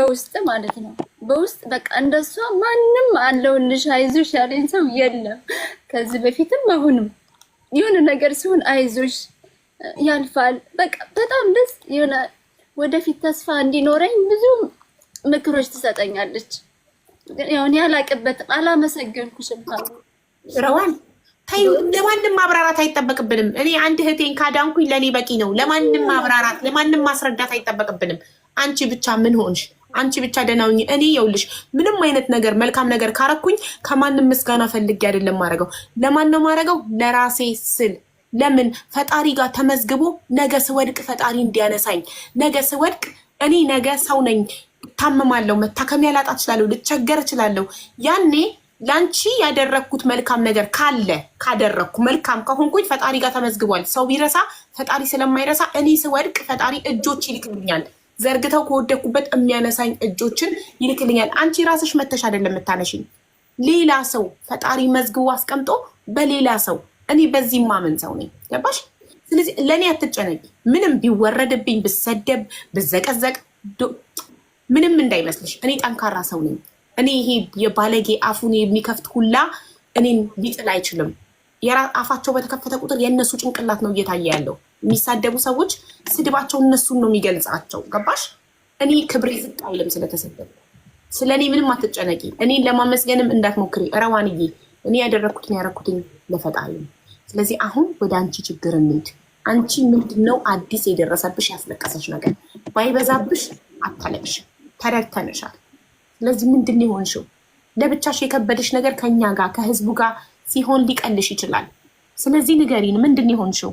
በውስጥ ማለት ነው። በውስጥ በቃ እንደሷ ማንም አለሁልሽ አይዞሽ ያለኝ ሰው የለም። ከዚህ በፊትም አሁንም የሆነ ነገር ሲሆን አይዞሽ ያልፋል። በቃ በጣም ደስ የሆነ ወደፊት ተስፋ እንዲኖረኝ ብዙ ምክሮች ትሰጠኛለች። ያው እኔ አላቅበትም፣ አላመሰገንኩሽም። ረዋን ተይው፣ ለማንም ማብራራት አይጠበቅብንም። እኔ አንድ እህቴን ካዳንኩኝ ለእኔ በቂ ነው። ለማንም ማብራራት ለማንም ማስረዳት አይጠበቅብንም። አንቺ ብቻ ምን ሆንሽ? አንቺ ብቻ ደህና ሁኚ። እኔ የውልሽ ምንም አይነት ነገር መልካም ነገር ካረኩኝ ከማንም ምስጋና ፈልጌ አይደለም ማረገው። ለማን ነው ማረገው? ለራሴ ስል። ለምን ፈጣሪ ጋር ተመዝግቦ ነገ ስወድቅ ፈጣሪ እንዲያነሳኝ፣ ነገ ስወድቅ እኔ ነገ ሰው ነኝ፣ ታመማለሁ፣ መታከሚያ ላጣ እችላለሁ፣ ልቸገር እችላለሁ። ያኔ ለአንቺ ያደረግኩት መልካም ነገር ካለ ካደረግኩ መልካም ከሆንኩኝ ፈጣሪ ጋር ተመዝግቧል። ሰው ቢረሳ ፈጣሪ ስለማይረሳ እኔ ስወድቅ ፈጣሪ እጆች ይልክልኛል። ዘርግተው ከወደኩበት የሚያነሳኝ እጆችን ይልክልኛል። አንቺ ራስሽ መተሽ አይደለም የምታነሽኝ፣ ሌላ ሰው ፈጣሪ መዝግቦ አስቀምጦ በሌላ ሰው። እኔ በዚህ ማመን ሰው ነኝ። ገባሽ? ስለዚህ ለእኔ አትጨነቂ። ምንም ቢወረድብኝ፣ ብሰደብ፣ ብዘቀዘቅ ምንም እንዳይመስልሽ። እኔ ጠንካራ ሰው ነኝ። እኔ ይሄ የባለጌ አፉን የሚከፍት ሁላ እኔን ሊጥል አይችልም። አፋቸው በተከፈተ ቁጥር የእነሱ ጭንቅላት ነው እየታየ ያለው። የሚሳደቡ ሰዎች ስድባቸው እነሱን ነው የሚገልጻቸው። ገባሽ? እኔ ክብሬ ዝቅ አይልም ስለተሰደብኩ። ስለ እኔ ምንም አትጨነቂ። እኔን ለማመስገንም እንዳትሞክሪ ረዋንዬ። እኔ ያደረግኩትን ያደረግኩትኝ ለፈጣሪ ነው። ስለዚህ አሁን ወደ አንቺ ችግር እንሂድ። አንቺ ምንድን ነው አዲስ የደረሰብሽ ያስለቀሰሽ ነገር? ባይበዛብሽ አታለቅሽ። ተረድተንሻል። ስለዚህ ምንድን ነው የሆንሽው? ለብቻሽ የከበደሽ ነገር ከኛ ጋር ከህዝቡ ጋር ሲሆን ሊቀልሽ ይችላል። ስለዚህ ንገሪን፣ ምንድን ነው የሆንሽው?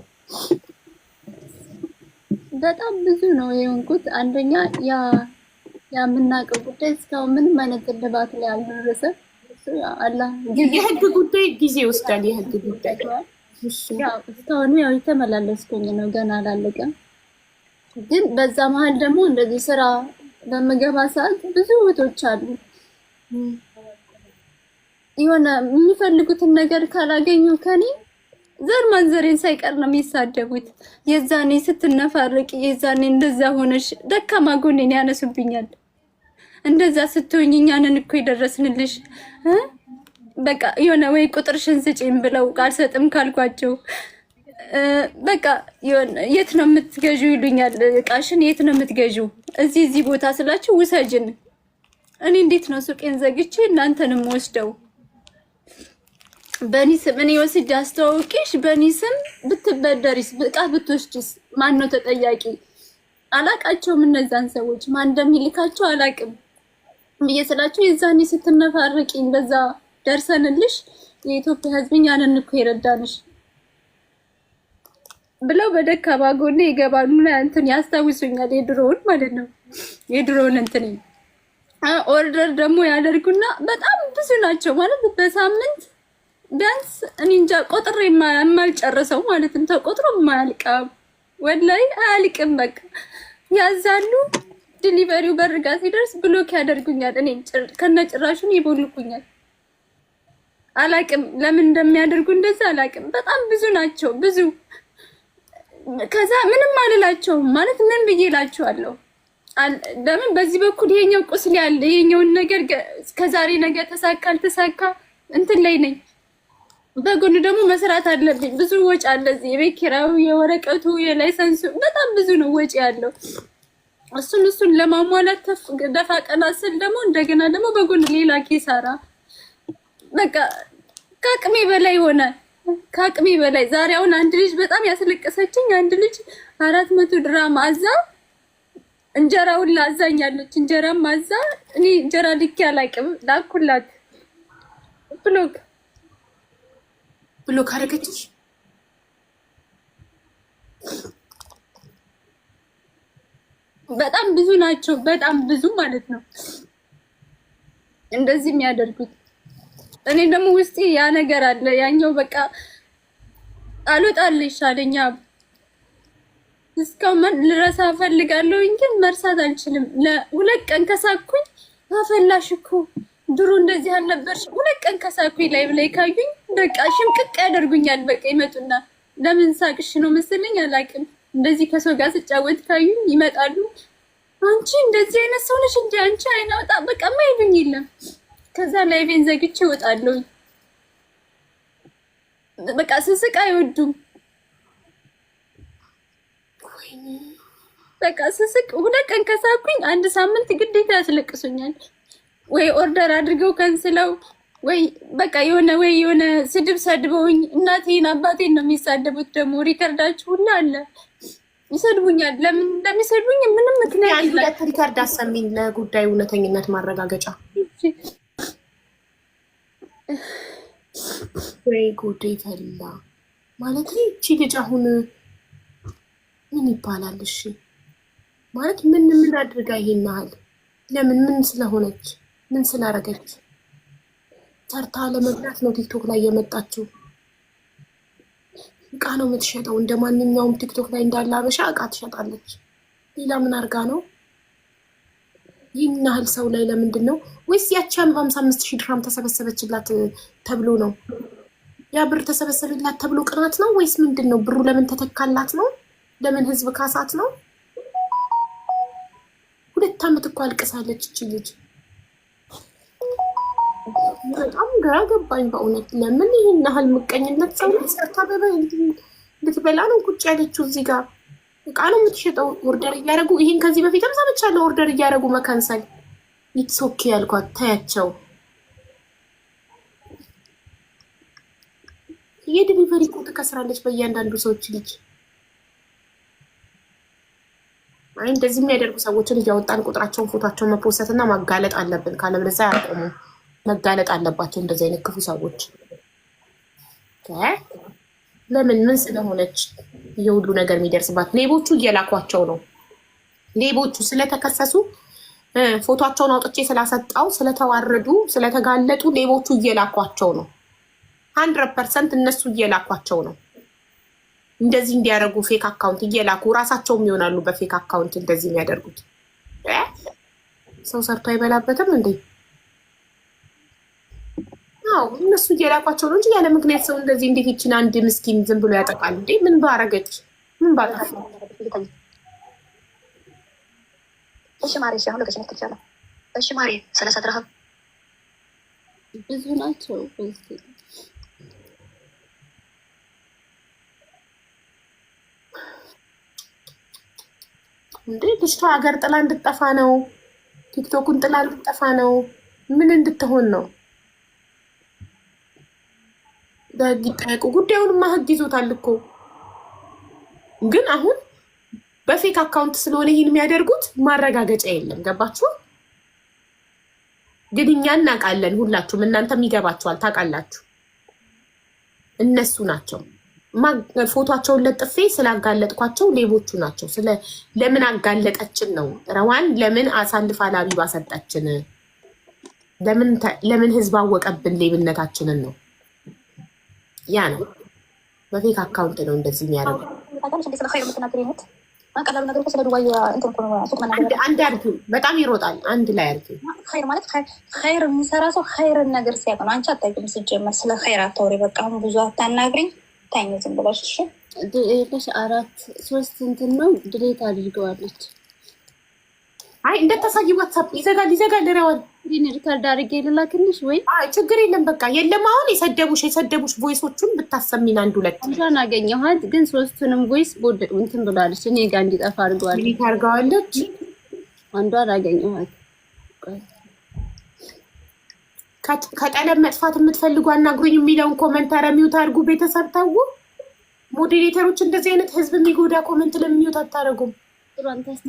በጣም ብዙ ነው የሆንኩት። አንደኛ ያ የምናውቀው ጉዳይ እስካሁን ምንም አይነት እልባት ላይ አልደረሰም። እሱ ያው አላህ ጊዜ የህግ ጉዳይ ጊዜ ይወስዳል። የህግ ጉዳይ ያው እስካሁን ያው የተመላለስኩኝ ነው፣ ገና አላለቀም። ግን በዛ መሀል ደግሞ እንደዚህ ስራ በምገባ ሰዓት ብዙ እህቶች አሉ የሆነ የሚፈልጉትን ነገር ካላገኙ ከኔ ዘር ማንዘሬን ሳይቀር ነው የሚሳደቡት። የዛኔ ስትነፋረቂ፣ የዛኔ እንደዛ ሆነሽ ደካማ ጎኔን ያነሱብኛል። እንደዛ ስትሆኝ እኛንን እኮ የደረስንልሽ እ በቃ የሆነ ወይ ቁጥርሽን ስጪኝ ብለው አልሰጥም ካልኳቸው በቃ የሆነ የት ነው የምትገዢው ይሉኛል። እቃሽን የት ነው የምትገዢው? እዚህ እዚህ ቦታ ስላቸው ውሰጅን። እኔ እንዴት ነው ሱቄን ዘግቼ እናንተንም ወስደው በእኔ ስም እኔ ወስጄ አስተዋውቂሽ፣ በእኔ ስም ብትበደሪስ እቃ ብትወስጂስ ማን ነው ተጠያቂ? አላቃቸውም እነዛን ሰዎች ማን እንደሚልካቸው አላቅም ብዬ ስላቸው የዛኔ ስትነፋርቂኝ በዛ ደርሰንልሽ የኢትዮጵያ ሕዝብ እኛንን እኮ የረዳንሽ ብለው በደካማ ጎኔ ይገባሉ። እንትን ያስታውሱኛል፣ የድሮውን ማለት ነው። የድሮውን እንትን order ደግሞ ያደርጉና በጣም ብዙ ናቸው ማለት በሳምንት ቢያንስ እኔ እንጃ ቆጥሬ የማልጨርሰው ማለት ነው። ተቆጥሮ የማያልቀው ወላሂ አያልቅም። በቃ ያዛሉ። delivery ው በር ጋ ሲደርስ block ያደርጉኛል። እኔ ከነጭራሹን ይቦልኩኛል። አላቅም ለምን እንደሚያደርጉ እንደዛ አላቅም። በጣም ብዙ ናቸው ብዙ። ከዛ ምንም አልላቸውም ማለት ምን ብዬ እላቸዋለሁ? ለምን በዚህ በኩል ይሄኛው ቁስል ያለ ይሄኛውን ነገር ከዛሬ ነገር ተሳካ አልተሳካ እንትን ላይ ነኝ። በጎን ደግሞ መስራት አለብኝ። ብዙ ወጪ አለ እዚህ የቤት ኪራዩ፣ የወረቀቱ፣ የ license ኡ በጣም ብዙ ነው ወጪ ያለው። እሱን እሱን ለማሟላት ደፋ ቀና ስል ደግሞ እንደገና ደግሞ በጎን ሌላ ኪሳራ በቃ ከአቅሜ በላይ ሆነ። ከአቅሜ በላይ ዛሬ አሁን አንድ ልጅ በጣም ያስለቀሰችኝ አንድ ልጅ 400 ድራም አዛ እንጀራውን ላዛኛለች። እንጀራም አዛ እኔ እንጀራ ልኬ አላውቅም። ላኩላት block block አደረገችሽ። በጣም ብዙ ናቸው። በጣም ብዙ ማለት ነው እንደዚህ የሚያደርጉት። እኔ ደግሞ ውስጤ ያ ነገር አለ። ያኛው በቃ አልወጣልሽ አለኛ። እስካሁን ልረሳ እፈልጋለሁ ግን መርሳት አልችልም። ለሁለት ቀን ከሳኩኝ አፈላሽ እኮ ድሮ እንደዚህ አልነበርሽ። ሁለት ቀን ከሳኩኝ ላይ ላይ ካዩኝ በቃ ሽምቅቅ ያደርጉኛል። በቃ ይመጡና ለምን ሳቅሽ ነው መሰለኝ አላውቅም። እንደዚህ ከሰው ጋር ስጫወት ካዩኝ ይመጣሉ። አንቺ እንደዚህ አይነት ሰው ነሽ እንጂ አንቺ አይናውጣ በቃ ማይሉኝ የለም። ከዛ live ኤን ዘግቼ እወጣለሁ። በቃ ስስቅ አይወዱም። በቃ ስስቅ 2 ቀን ከሳኩኝ አንድ ሳምንት ግዴታ ያስለቅሱኛል። ወይ order አድርገው cancel ው ወይ በቃ የሆነ ወይ የሆነ ስድብ ሰድበውኝ እናቴን አባቴን ነው የሚሳደቡት። ደግሞ record ኣችሁ ሁላ አለ፣ ይሰድቡኛል። ለምን እንደሚሰድቡኝ ምንም ምክንያት አንድ ሁለት record አሰሚኝ ለጉዳዩ እውነተኝነት ማረጋገጫ። ወይ ጉዴ ፈላ። ማለት ይቺ ልጅ አሁን ምን ይባላል? እሺ ማለት ምን ምን አድርጋ ይሄን ያህል ለምን ምን ስለሆነች ምን ስላረገች? ሰርታ ለመብላት ነው ቲክቶክ ላይ የመጣችው። እቃ ነው የምትሸጠው። እንደ ማንኛውም ቲክቶክ ላይ እንዳለ አበሻ እቃ ትሸጣለች። ሌላ ምን አርጋ ነው ይህን ያህል ሰው ላይ ለምንድን ነው? ወይስ ያቺ 55,000 ድራም ተሰበሰበችላት ተብሎ ነው? ያ ብር ተሰበሰበላት ተብሎ ቅናት ነው ወይስ ምንድን ነው? ብሩ ለምን ተተካላት ነው? ለምን ህዝብ ካሳት ነው? 2 ዓመት እኮ አልቅሳለች እቺ ልጅ። በጣም ግራ ገባኝ በእውነት። ለምን ይህን ያህል ምቀኝነት? ሰው ሰርታ ልትበላ ነው ቁጭ ያለችው እዚህ ጋር እቃ ነው የምትሸጠው። order እያደረጉ ይህን ከዚህ በፊትም ሰምቻለሁ። order እያደረጉ መከንሰል። It's okay ያልኳት ታያቸው። የ delivery እኮ ትከስራለች በእያንዳንዱ ሰዎች ልጅ። አይ እንደዚህ የሚያደርጉ ሰዎችን እያወጣን ቁጥራቸውን፣ ፎቷቸውን መፖሰት እና ማጋለጥ አለብን። ካለበለዚያ አያቆሙም። መጋለጥ አለባቸው እንደዚህ አይነት ክፉ ሰዎች። ለምን ምን ስለሆነች የሁሉ ነገር የሚደርስባት? ሌቦቹ እየላኳቸው ነው። ሌቦቹ ስለተከሰሱ ፎቷቸውን አውጥቼ ስላሰጣው ስለተዋረዱ ስለተጋለጡ ሌቦቹ እየላኳቸው ነው። 100% እነሱ እየላኳቸው ነው። እንደዚህ እንዲያደርጉ fake account እየላኩ ራሳቸውም ይሆናሉ በ fake account እንደዚህ የሚያደርጉት። ሰው ሰርቶ አይበላበትም እንዴ? አዎ እነሱ እየላኳቸው ነው እንጂ ያለ ምክንያት ሰው እንደዚህ እንዴት ይችን አንድ ምስኪን ዝም ብሎ ያጠቃል እንዴ? ምን ባረገች? ምን ባጠፋ? እሺ ማሬ፣ እሺ አሁን location እልክልሻለሁ። እሺ ማሬ፣ 30 ድርሃም ብዙ ናቸው። እንዴ ልጅቷ ሀገር ጥላ እንድጠፋ ነው? ቲክቶኩን ጥላ እንድጠፋ ነው? ምን እንድትሆን ነው? በህግ ይጠየቁ። ጉዳዩንማ ህግ ይዞታል እኮ። ግን አሁን በ fake account ስለሆነ ይህን የሚያደርጉት ማረጋገጫ የለም። ገባችሁ? ግን እኛ እናውቃለን። ሁላችሁም እናንተም ይገባችኋል፣ ታውቃላችሁ። እነሱ ናቸው ፎቷቸውን ለጥፌ ስላጋለጥኳቸው ሌቦቹ ናቸው። ለምን አጋለጠችን ነው ረዋን ለምን አሳልፋ ለአቢባ ሰጠችን? ለምን ህዝብ አወቀብን ሌብነታችንን ነው። ያ ነው በ fake account ነው እንደዚህ የሚያደርገው። አንድ አድርጊው፣ በጣም ይሮጣል። አንድ ላይ አድርጊው። ኸይር ማለት ኸይር የሚሰራ ሰው ኸይርን ነገር ሲያውቅ ነው። አንቺ አታውቂም ሲጀመር። ስለ ኸይር አታውሪ። በቃ አሁን ብዙ አታናግሪኝ። ታኝ ዝም ብለሽ እሺ። የለሽ 4 3 እንትን ነው delete አድርገዋለች። አይ እንደታሳይ ዋትሳፕ ይዘጋል፣ ይዘጋል። ረዋን screen record አድርጌ ልላክልሽ ወይ? አይ ችግር የለም በቃ የለም። አሁን የሰደቡሽ voice ኦቹን ብታሰሚን አንድ ሁለት አንዷን አገኘኋት፣ ግን ሶስቱንም voice ቦድ እንትን ብላለች። እኔ ጋር እንዲጠፋ አድርገዋለች። delete አድርገዋለች። አንዷን አገኘኋት። ከጠለብ መጥፋት የምትፈልጉ አናግሩኝ የሚለውን comment ኧረ mute አድርጉ። ቤተሰብ ተዉ። moderator ኦች እንደዚህ አይነት ህዝብ የሚጎዳ comment ለምን mute አታደርጉም?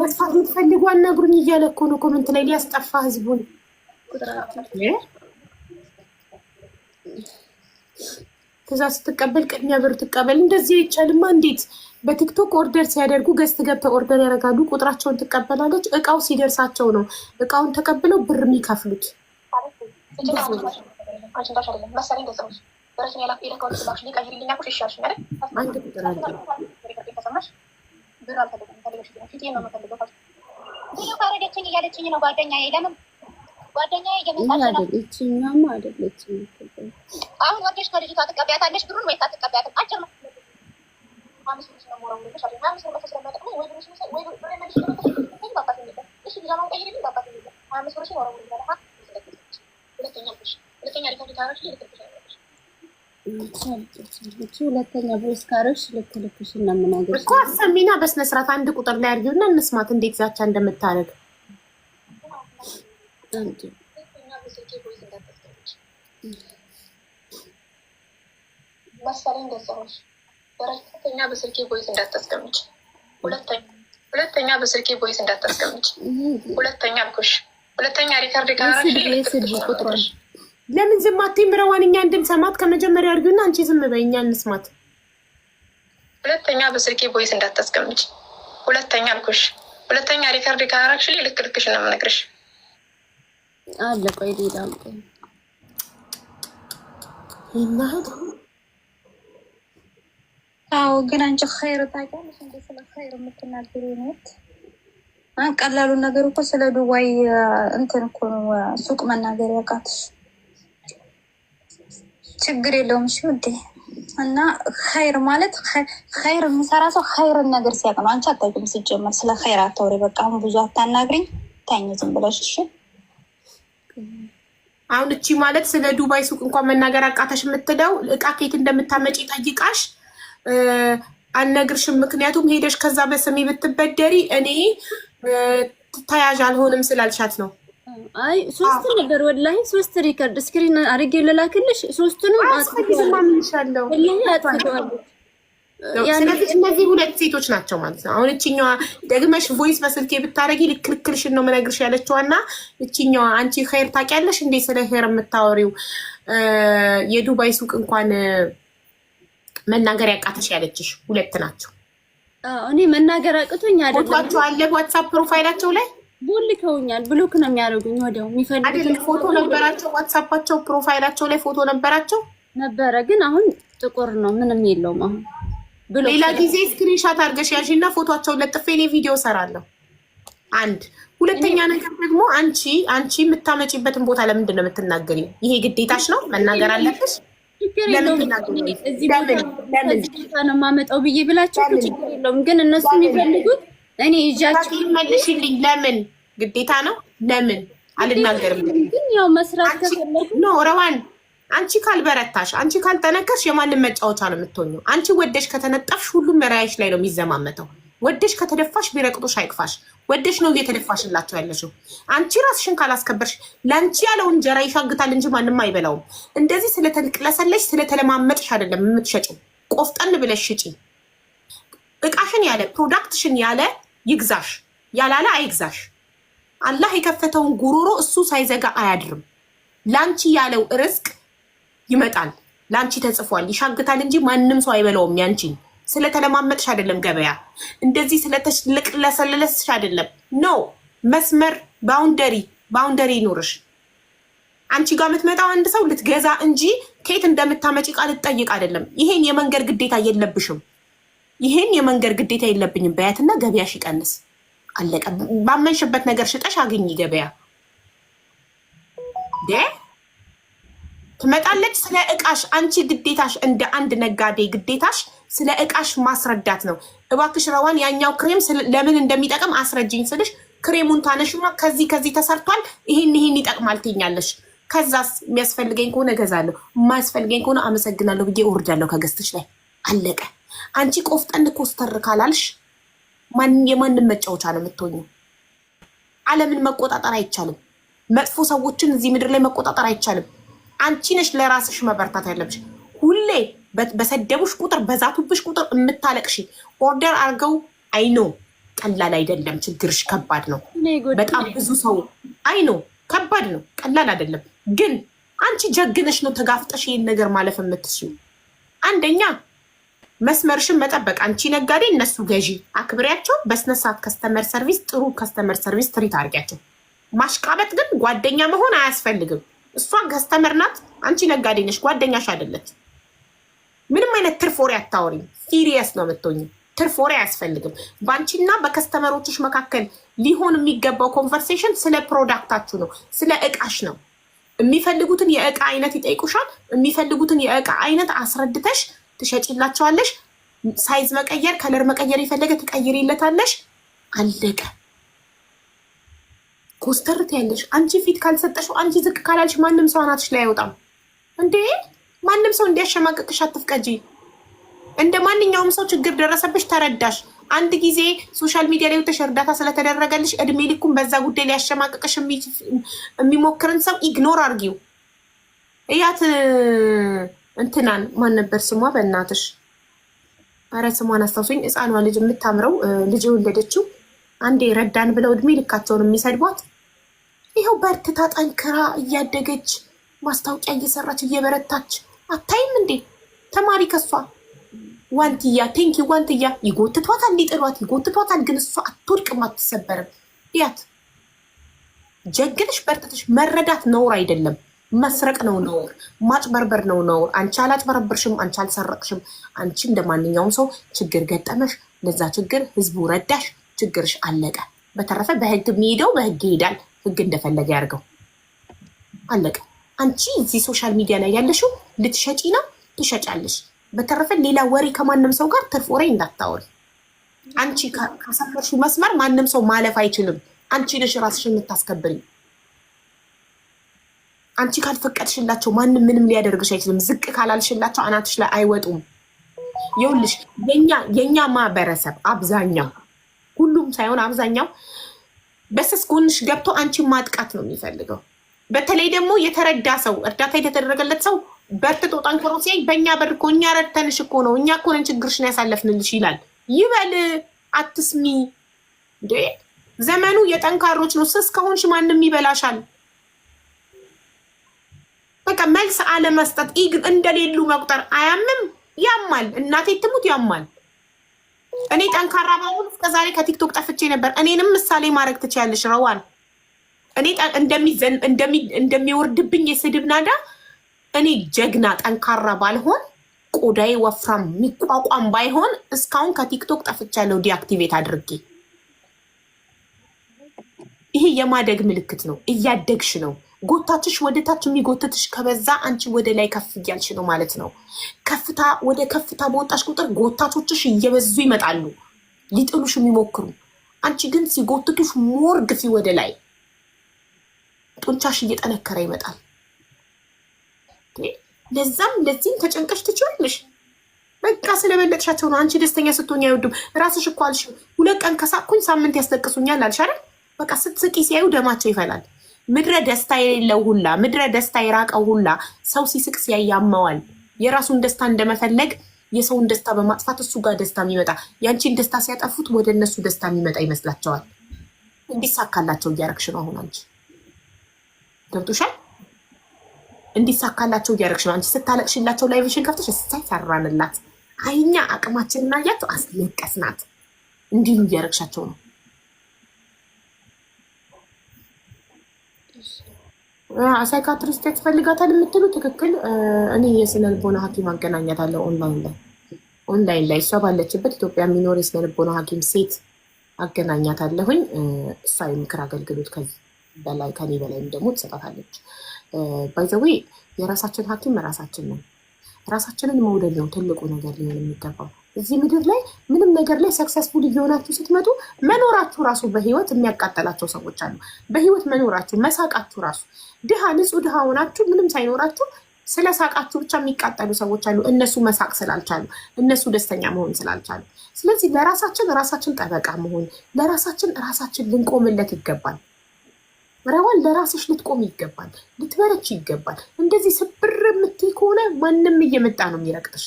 መጥፋት የምትፈልጉ አናግሩኝ እያለ እኮ ነው comment ላይ ሊያስጠፋ ህዝቡን። ትእዛዝ ስትቀበል ቅድሚያ ብር ትቀበል። እንደዚህ አይቻልማ። እንዴት በቲክቶክ order ሲያደርጉ guest ገብተው order ያደርጋሉ። ቁጥራቸውን ትቀበላለች። እቃው ሲደርሳቸው ነው እቃውን ተቀብለው ብር የሚከፍሉት። አንድ ቁጥር አለ። እያለችኝ ነው ጓደኛዬ። ለምን ጓደኛዬ እየመጣች ነው። አይደለችኛማ አይደለችም። አሁን ወደሽ ከልጅቷ ትቀበያታለሽ ብሩን ወይስ አትቀበያትም? አጭር ነው። ሁለተኛ voice ካረግሽ ልክ ልክሽን ነው የምነግርሽ እኮ። አሰሚና በስነ ስርዓት አንድ ቁጥር ላይ አድርጊውና እንስማት እንዴት ዛቻ እንደምታደርግ። መሰለኝ እንደዛ ሆንሽ። ሁለተኛ በስልኬ voice እንዳታስቀምጭ። ሁለተኛ በስልኬ voice እንዳታስቀምጭ። ሁለተኛ አልኩሽ። ሁለተኛ record ቁጥሯል። ለምን ዝም አትይም? ረዋን እኛ እንድንሰማት ከመጀመሪያ አድርጊውና አንቺ ዝም በይ፣ እኛ እንስማት። ሁለተኛ በስልኬ voice እንዳታስቀምጭ። ሁለተኛ አልኩሽ። ሁለተኛ record ካረግሽ ልክ ልክሽ ነው የምነግርሽ። አለ ቆይ ሌላ ቆይ ይናህል። አዎ፣ ግን አንቺ ኸይር ታውቂያለሽ እንዴ? ስለ ኸይር የምትናገሪ ነው። ቀላሉ ነገር እኮ ስለ ዱባይ እንትን እኮ ነው ሱቅ መናገር ያቃትሽ። ችግር የለውም። እሺ ውዴ። እና ኸይር ማለት ኸይር የሚሰራ ሰው ኸይርን ነገር ሲያውቅ ነው። አንቺ አታውቂም ሲጀመር። ስለ ኸይር አታውሪ። በቃ አሁን ብዙ አታናግሪኝ። ተኝ ዝም ብለሽ እሺ። አሁን እቺ ማለት ስለ ዱባይ ሱቅ እንኳን መናገር አቃተሽ የምትለው እቃ ከየት እንደምታመጪ ጠይቃሽ አልነግርሽም፣ ምክንያቱም ሄደሽ ከዛ በስሜ ብትበደሪ እኔ ተያዥ አልሆንም ስላልሻት ነው። አይ ሶስት ነበር ወላሂ፣ ሶስት record screen አድርጌ ልላክልሽ። ሶስቱንም አስፈልግም አምንሻለሁ። ወላሂ አጥፍተዋለች። ስለዚህ እነዚህ ሁለት ሴቶች ናቸው ማለት ነው። አሁን እችኛዋ ደግመሽ voice በስልኬ ብታረጊ ልክልክልሽን ነው የምነግርሽ ያለችዋና እችኛዋ አንቺ ኸይር ታውቂያለሽ እንዴ? ስለ ኸይር የምታወሪው የዱባይ ሱቅ እንኳን መናገር ያቃተሽ ያለችሽ ሁለት ናቸው። እኔ መናገር አቅቶኝ አይደለም። ፎቶቸው አለ WhatsApp profile ኣቸው ላይ። ቦልከውኛል። Block ነው የሚያደርጉኝ ወዲያው የሚፈልጉት። አይደለም፣ ፎቶ ነበራቸው። WhatsApp ኣቸው profile ኣቸው ላይ ፎቶ ነበራቸው። ነበረ፣ ግን አሁን ጥቁር ነው፣ ምንም የለውም። አሁን block ሌላ ጊዜ screenshot አድርገሽ ያዥና ፎቶቸውን ለጥፌ እኔ ቪዲዮ ሰራለሁ። አንድ ሁለተኛ ነገር ደግሞ አንቺ የምታመጪበትን ቦታ ለምንድን ነው የምትናገሪው? ይሄ ግዴታሽ ነው፣ መናገር አለብሽ። ችግር የለውም። እዚህ ቦታ ነው የማመጣው ብዬ ብላቸው ችግር የለውም። ግን እነሱ የሚፈልጉት እኔ ይዣቸው መልሽልኝ። ለምን ግዴታ ነው? ለምን አልናገርም? ግን ያው መስራት ከፈለጉ No ረዋን፣ አንቺ ካልበረታሽ፣ አንቺ ካልጠነከርሽ የማንም መጫወቻ ነው የምትሆኘው። አንቺ ወደሽ ከተነጠፍሽ ሁሉም መራያሽ ላይ ነው የሚዘማመተው። ወደሽ ከተደፋሽ ቢረቅጦሽ አይቅፋሽ። ወደሽ ነው እየተደፋሽላቸው ያለሽው። አንቺ ራስሽን ካላስከበርሽ ለአንቺ ያለው እንጀራ ይሻግታል እንጂ ማንም አይበላውም። እንደዚህ ስለተቅለሰለሽ ስለተለማመጥሽ አይደለም የምትሸጪው። ቆፍጠን ብለሽ ሽጪ። እቃሽን ያለ product ሽን ያለ ይግዛሽ፣ ያላለ አይግዛሽ። አላህ የከፈተውን ጉሮሮ እሱ ሳይዘጋ አያድርም። ለአንቺ ያለው ርዝቅ ይመጣል። ለአንቺ ተጽፏል። ይሻግታል እንጂ ማንም ሰው አይበላውም። ያንቺን ስለተለማመጥሽ አይደለም ገበያ እንደዚህ ስለተለቅለሰለስሽ አይደለም። No፣ መስመር boundary ይኑርሽ። አንቺ ጋር የምትመጣው አንድ ሰው ልትገዛ እንጂ ከየት እንደምታመጪ ዕቃ ልትጠይቅ አይደለም። ይሄን የመንገድ ግዴታ የለብሽም። ይሄን የመንገድ ግዴታ የለብኝም በያትና ገበያሽ ይቀንስ። አለቀ። ባመንሽበት ነገር ሽጠሽ አግኝ ገበያ ትመጣለች። ስለ እቃሽ አንቺ ግዴታሽ እንደ አንድ ነጋዴ ግዴታሽ ስለ እቃሽ ማስረዳት ነው። እባክሽ ረዋን ያኛው ክሬም ለምን እንደሚጠቅም አስረጅኝ ስልሽ ክሬሙን ታነሽና ከዚህ ከዚህ ተሰርቷል፣ ይሄን ይሄን ይጠቅማል ትይኛለሽ። ከዛስ የሚያስፈልገኝ ከሆነ እገዛለሁ፣ የማያስፈልገኝ ከሆነ አመሰግናለሁ ብዬ እወርዳለሁ ከ guest ሽ ላይ። አለቀ። አንቺ ቆፍጠን ኮስተር ካላልሽ የማንም መጫወቻ ነው የምትሆኚው። ዓለምን መቆጣጠር አይቻልም። መጥፎ ሰዎችን እዚህ ምድር ላይ መቆጣጠር አይቻልም። አንቺ ነሽ ለራስሽ መበርታት ያለብሽ። ሁሌ በሰደቡሽ ቁጥር በዛቱብሽ ቁጥር የምታለቅሽ order አድርገው I know ቀላል አይደለም። ችግርሽ ከባድ ነው። በጣም ብዙ ሰው I know ከባድ ነው፣ ቀላል አይደለም። ግን አንቺ ጀግነሽ ነው ተጋፍጠሽ ይህን ነገር ማለፍ የምትችይው። አንደኛ መስመርሽን መጠበቅ፣ አንቺ ነጋዴ፣ እነሱ ገዢ፣ አክብሪያቸው። በስነስርዓት customer service፣ ጥሩ customer service treat አድርጊያቸው። ማሽቃበጥ ግን ጓደኛ መሆን አያስፈልግም። እሷ customer ናት፣ አንቺ ነጋዴ ነሽ፣ ጓደኛሽ አይደለች። ምንም አይነት ትርፍ ወሬ አታወሪም። Serious ነው የምትሆኝ። ትርፍ ወሬ አያስፈልግም። በአንቺና በ customer ኦችሽ መካከል ሊሆን የሚገባው conversation ስለ product ኣችሁ ነው፣ ስለ እቃሽ ነው። የሚፈልጉትን የእቃ አይነት ይጠይቁሻል። የሚፈልጉትን የእቃ አይነት አስረድተሽ ትሸጪላቸዋለሽ። Size መቀየር፣ color መቀየር የፈለገ ትቀይሪለታለሽ። አለቀ። ኮስተር ትያለሽ። አንቺ ፊት ካልሰጠሽው፣ አንቺ ዝቅ ካላልሽ ማንም ሰው አናትሽ ላይ አይወጣም እንዴ። ማንም ሰው እንዲያሸማቅቅሽ አትፍቀጂ። እንደ ማንኛውም ሰው ችግር ደረሰብሽ፣ ተረዳሽ። አንድ ጊዜ social media ላይ ወጥተሽ እርዳታ ስለተደረገልሽ እድሜ ልኩን በዛ ጉዳይ ሊያሸማቅቅሽ የሚሞክርን ሰው ignore አርጊው። እያት እንትናን ማን ነበር ስሟ? በእናትሽ ኧረ ስሟን አስታውሱኝ። ሕፃኗ ልጅ የምታምረው ልጅ የወለደችው አንዴ ረዳን ብለው እድሜ ልካቸውን የሚሰድቧት ይኸው በርትታ ጠንክራ እያደገች ማስታወቂያ እየሰራች እየበረታች አታይም እንዴ? ተማሪ ከሷ ዋንትያ፣ thank you ዋንትያ። ይጎትቷታል፣ ሊጥሏት ይጎትቷታል፣ ግን እሷ አትወድቅም፣ አትሰበርም። ያት ጀግንሽ በርትተሽ መረዳት ነውር አይደለም። መስረቅ ነው ነውር፣ ማጭበርበር ነው ነውር። አንቺ አላጭበረበርሽም፣ አንቺ አልሰረቅሽም። አንቺ እንደ ማንኛውም ሰው ችግር ገጠመሽ፣ ለዛ ችግር ህዝቡ ረዳሽ፣ ችግርሽ አለቀ። በተረፈ በህግ የሚሄደው በህግ ይሄዳል። ህግ እንደፈለገ ያድርገው፣ አለቀ። አንቺ እዚህ social media ላይ ያለሽው ልትሸጪ ነው፣ ትሸጫለሽ። በተረፈ ሌላ ወሬ ከማንም ሰው ጋር ትርፍ ወሬ እንዳታወሪ። አንቺ ካሰመርሽው መስመር ማንም ሰው ማለፍ አይችልም። አንቺ ነሽ ራስሽን የምታስከብሪ። አንቺ ካልፈቀድሽላቸው ማንም ምንም ሊያደርግሽ አይችልም። ዝቅ ካላልሽላቸው አናትሽ ላይ አይወጡም። ይኸውልሽ የኛ ማህበረሰብ አብዛኛው፣ ሁሉም ሳይሆን አብዛኛው በስስ ጎንሽ ገብቶ አንቺን ማጥቃት ነው የሚፈልገው። በተለይ ደግሞ የተረዳ ሰው፣ እርዳታ የተደረገለት ሰው በርትቶ ጠንክሮ ሲያይ በእኛ በር እኮ እኛ ረድተንሽ እኮ ነው፣ እኛ እኮ ነን ችግርሽን ያሳለፍንልሽ ይላል። ይበል፣ አትስሚ። እንዴ ዘመኑ የጠንካሮች ነው። ስስ ከሆንሽ ማንም ይበላሻል። በቃ መልስ አለመስጠት፣ እንደሌሉ መቁጠር። አያምም? ያማል። እናቴ ትሙት ያማል። እኔ ጠንካራ ባልሆን እስከ ዛሬ ከቲክቶክ ጠፍቼ ነበር። እኔንም ምሳሌ ማድረግ ትችያለሽ ረዋን። እኔ እንደሚወርድብኝ የስድብ ናዳ እኔ ጀግና ጠንካራ ባልሆን፣ ቆዳዬ ወፍራም የሚቋቋም ባይሆን እስካሁን ከቲክቶክ ጠፍቻለሁ deactivate አድርጌ። ይሄ የማደግ ምልክት ነው። እያደግሽ ነው። ጎታችሽ ወደ ታች የሚጎትትሽ ከበዛ አንቺ ወደ ላይ ከፍ እያልሽ ነው ማለት ነው። ከፍታ ወደ ከፍታ በወጣሽ ቁጥር ጎታቾችሽ እየበዙ ይመጣሉ፣ ሊጥሉሽ የሚሞክሩ። አንቺ ግን ሲጎትቱሽ more ግፊ ወደ ላይ፣ ጡንቻሽ እየጠነከረ ይመጣል። ለዛም ለዚህም ተጨንቀሽ ትችላለሽ። በቃ ስለበለጥሻቸው ነው። አንቺ ደስተኛ ስትሆኝ አይወዱም። ራስሽ እኮ አልሽ፣ 2 ቀን ከሳቅኩኝ ሳምንት ያስለቅሱኛል አልሽ አይደል? በቃ ስትስቂ ሲያዩ ደማቸው ይፈላል። ምድረ ደስታ የሌለው ሁላ፣ ምድረ ደስታ የራቀው ሁላ ሰው ሲስቅ ሲያይ ያመዋል። የራሱን ደስታ እንደመፈለግ የሰውን ደስታ በማጥፋት እሱ ጋር ደስታ የሚመጣ፣ ያንቺን ደስታ ሲያጠፉት ወደ እነሱ ደስታ የሚመጣ ይመስላቸዋል። እንዲሳካላቸው እያረግሽ ነው። አሁን አንቺ ገብቶሻል። እንዲሳካላቸው እያደረግሽ ነው። አንቺ ስታለቅሽላቸው live ሽን ከፍተሽ እሳይ ሰራንላት፣ አይኛ አቅማችንን አያቸው አስለቀስናት እንዲሉ እያደረግሻቸው ነው። Psychiatrist ያስፈልጋታል የምትሉ ትክክል። እኔ የስነ ልቦና ሐኪም አገናኛታለሁ ኦንላይን ላይ። ኦንላይን ላይ እሷ ባለችበት ኢትዮጵያ የሚኖር የስነ ልቦና ሐኪም ሴት አገናኛታለሁኝ። እሷ የምክር አገልግሎት በላይ ከኔ በላይም ደግሞ ትሰጣታለች። By the way የራሳችን ሐኪም ራሳችን ነው። ራሳችንን መውደድ ነው ትልቁ ነገር ሊሆን የሚገባው። እዚህ ምድር ላይ ምንም ነገር ላይ successful እየሆናችሁ ስትመጡ መኖራችሁ ራሱ በህይወት የሚያቃጠላቸው ሰዎች አሉ። በህይወት መኖራችሁ፣ መሳቃችሁ ራሱ፣ ድሃ ንጹህ ድሃ ሆናችሁ ምንም ሳይኖራችሁ ስለ ሳቃችሁ ብቻ የሚቃጠሉ ሰዎች አሉ። እነሱ መሳቅ ስላልቻሉ፣ እነሱ ደስተኛ መሆን ስላልቻሉ። ስለዚህ ለራሳችን ራሳችን ጠበቃ መሆን፣ ለራሳችን ራሳችን ልንቆምለት ይገባል። ረዋን ለራስሽ ልትቆም ይገባል፣ ልትበረች ይገባል። እንደዚህ ስብር የምትይ ከሆነ ማንም እየመጣ ነው የሚረግጥሽ።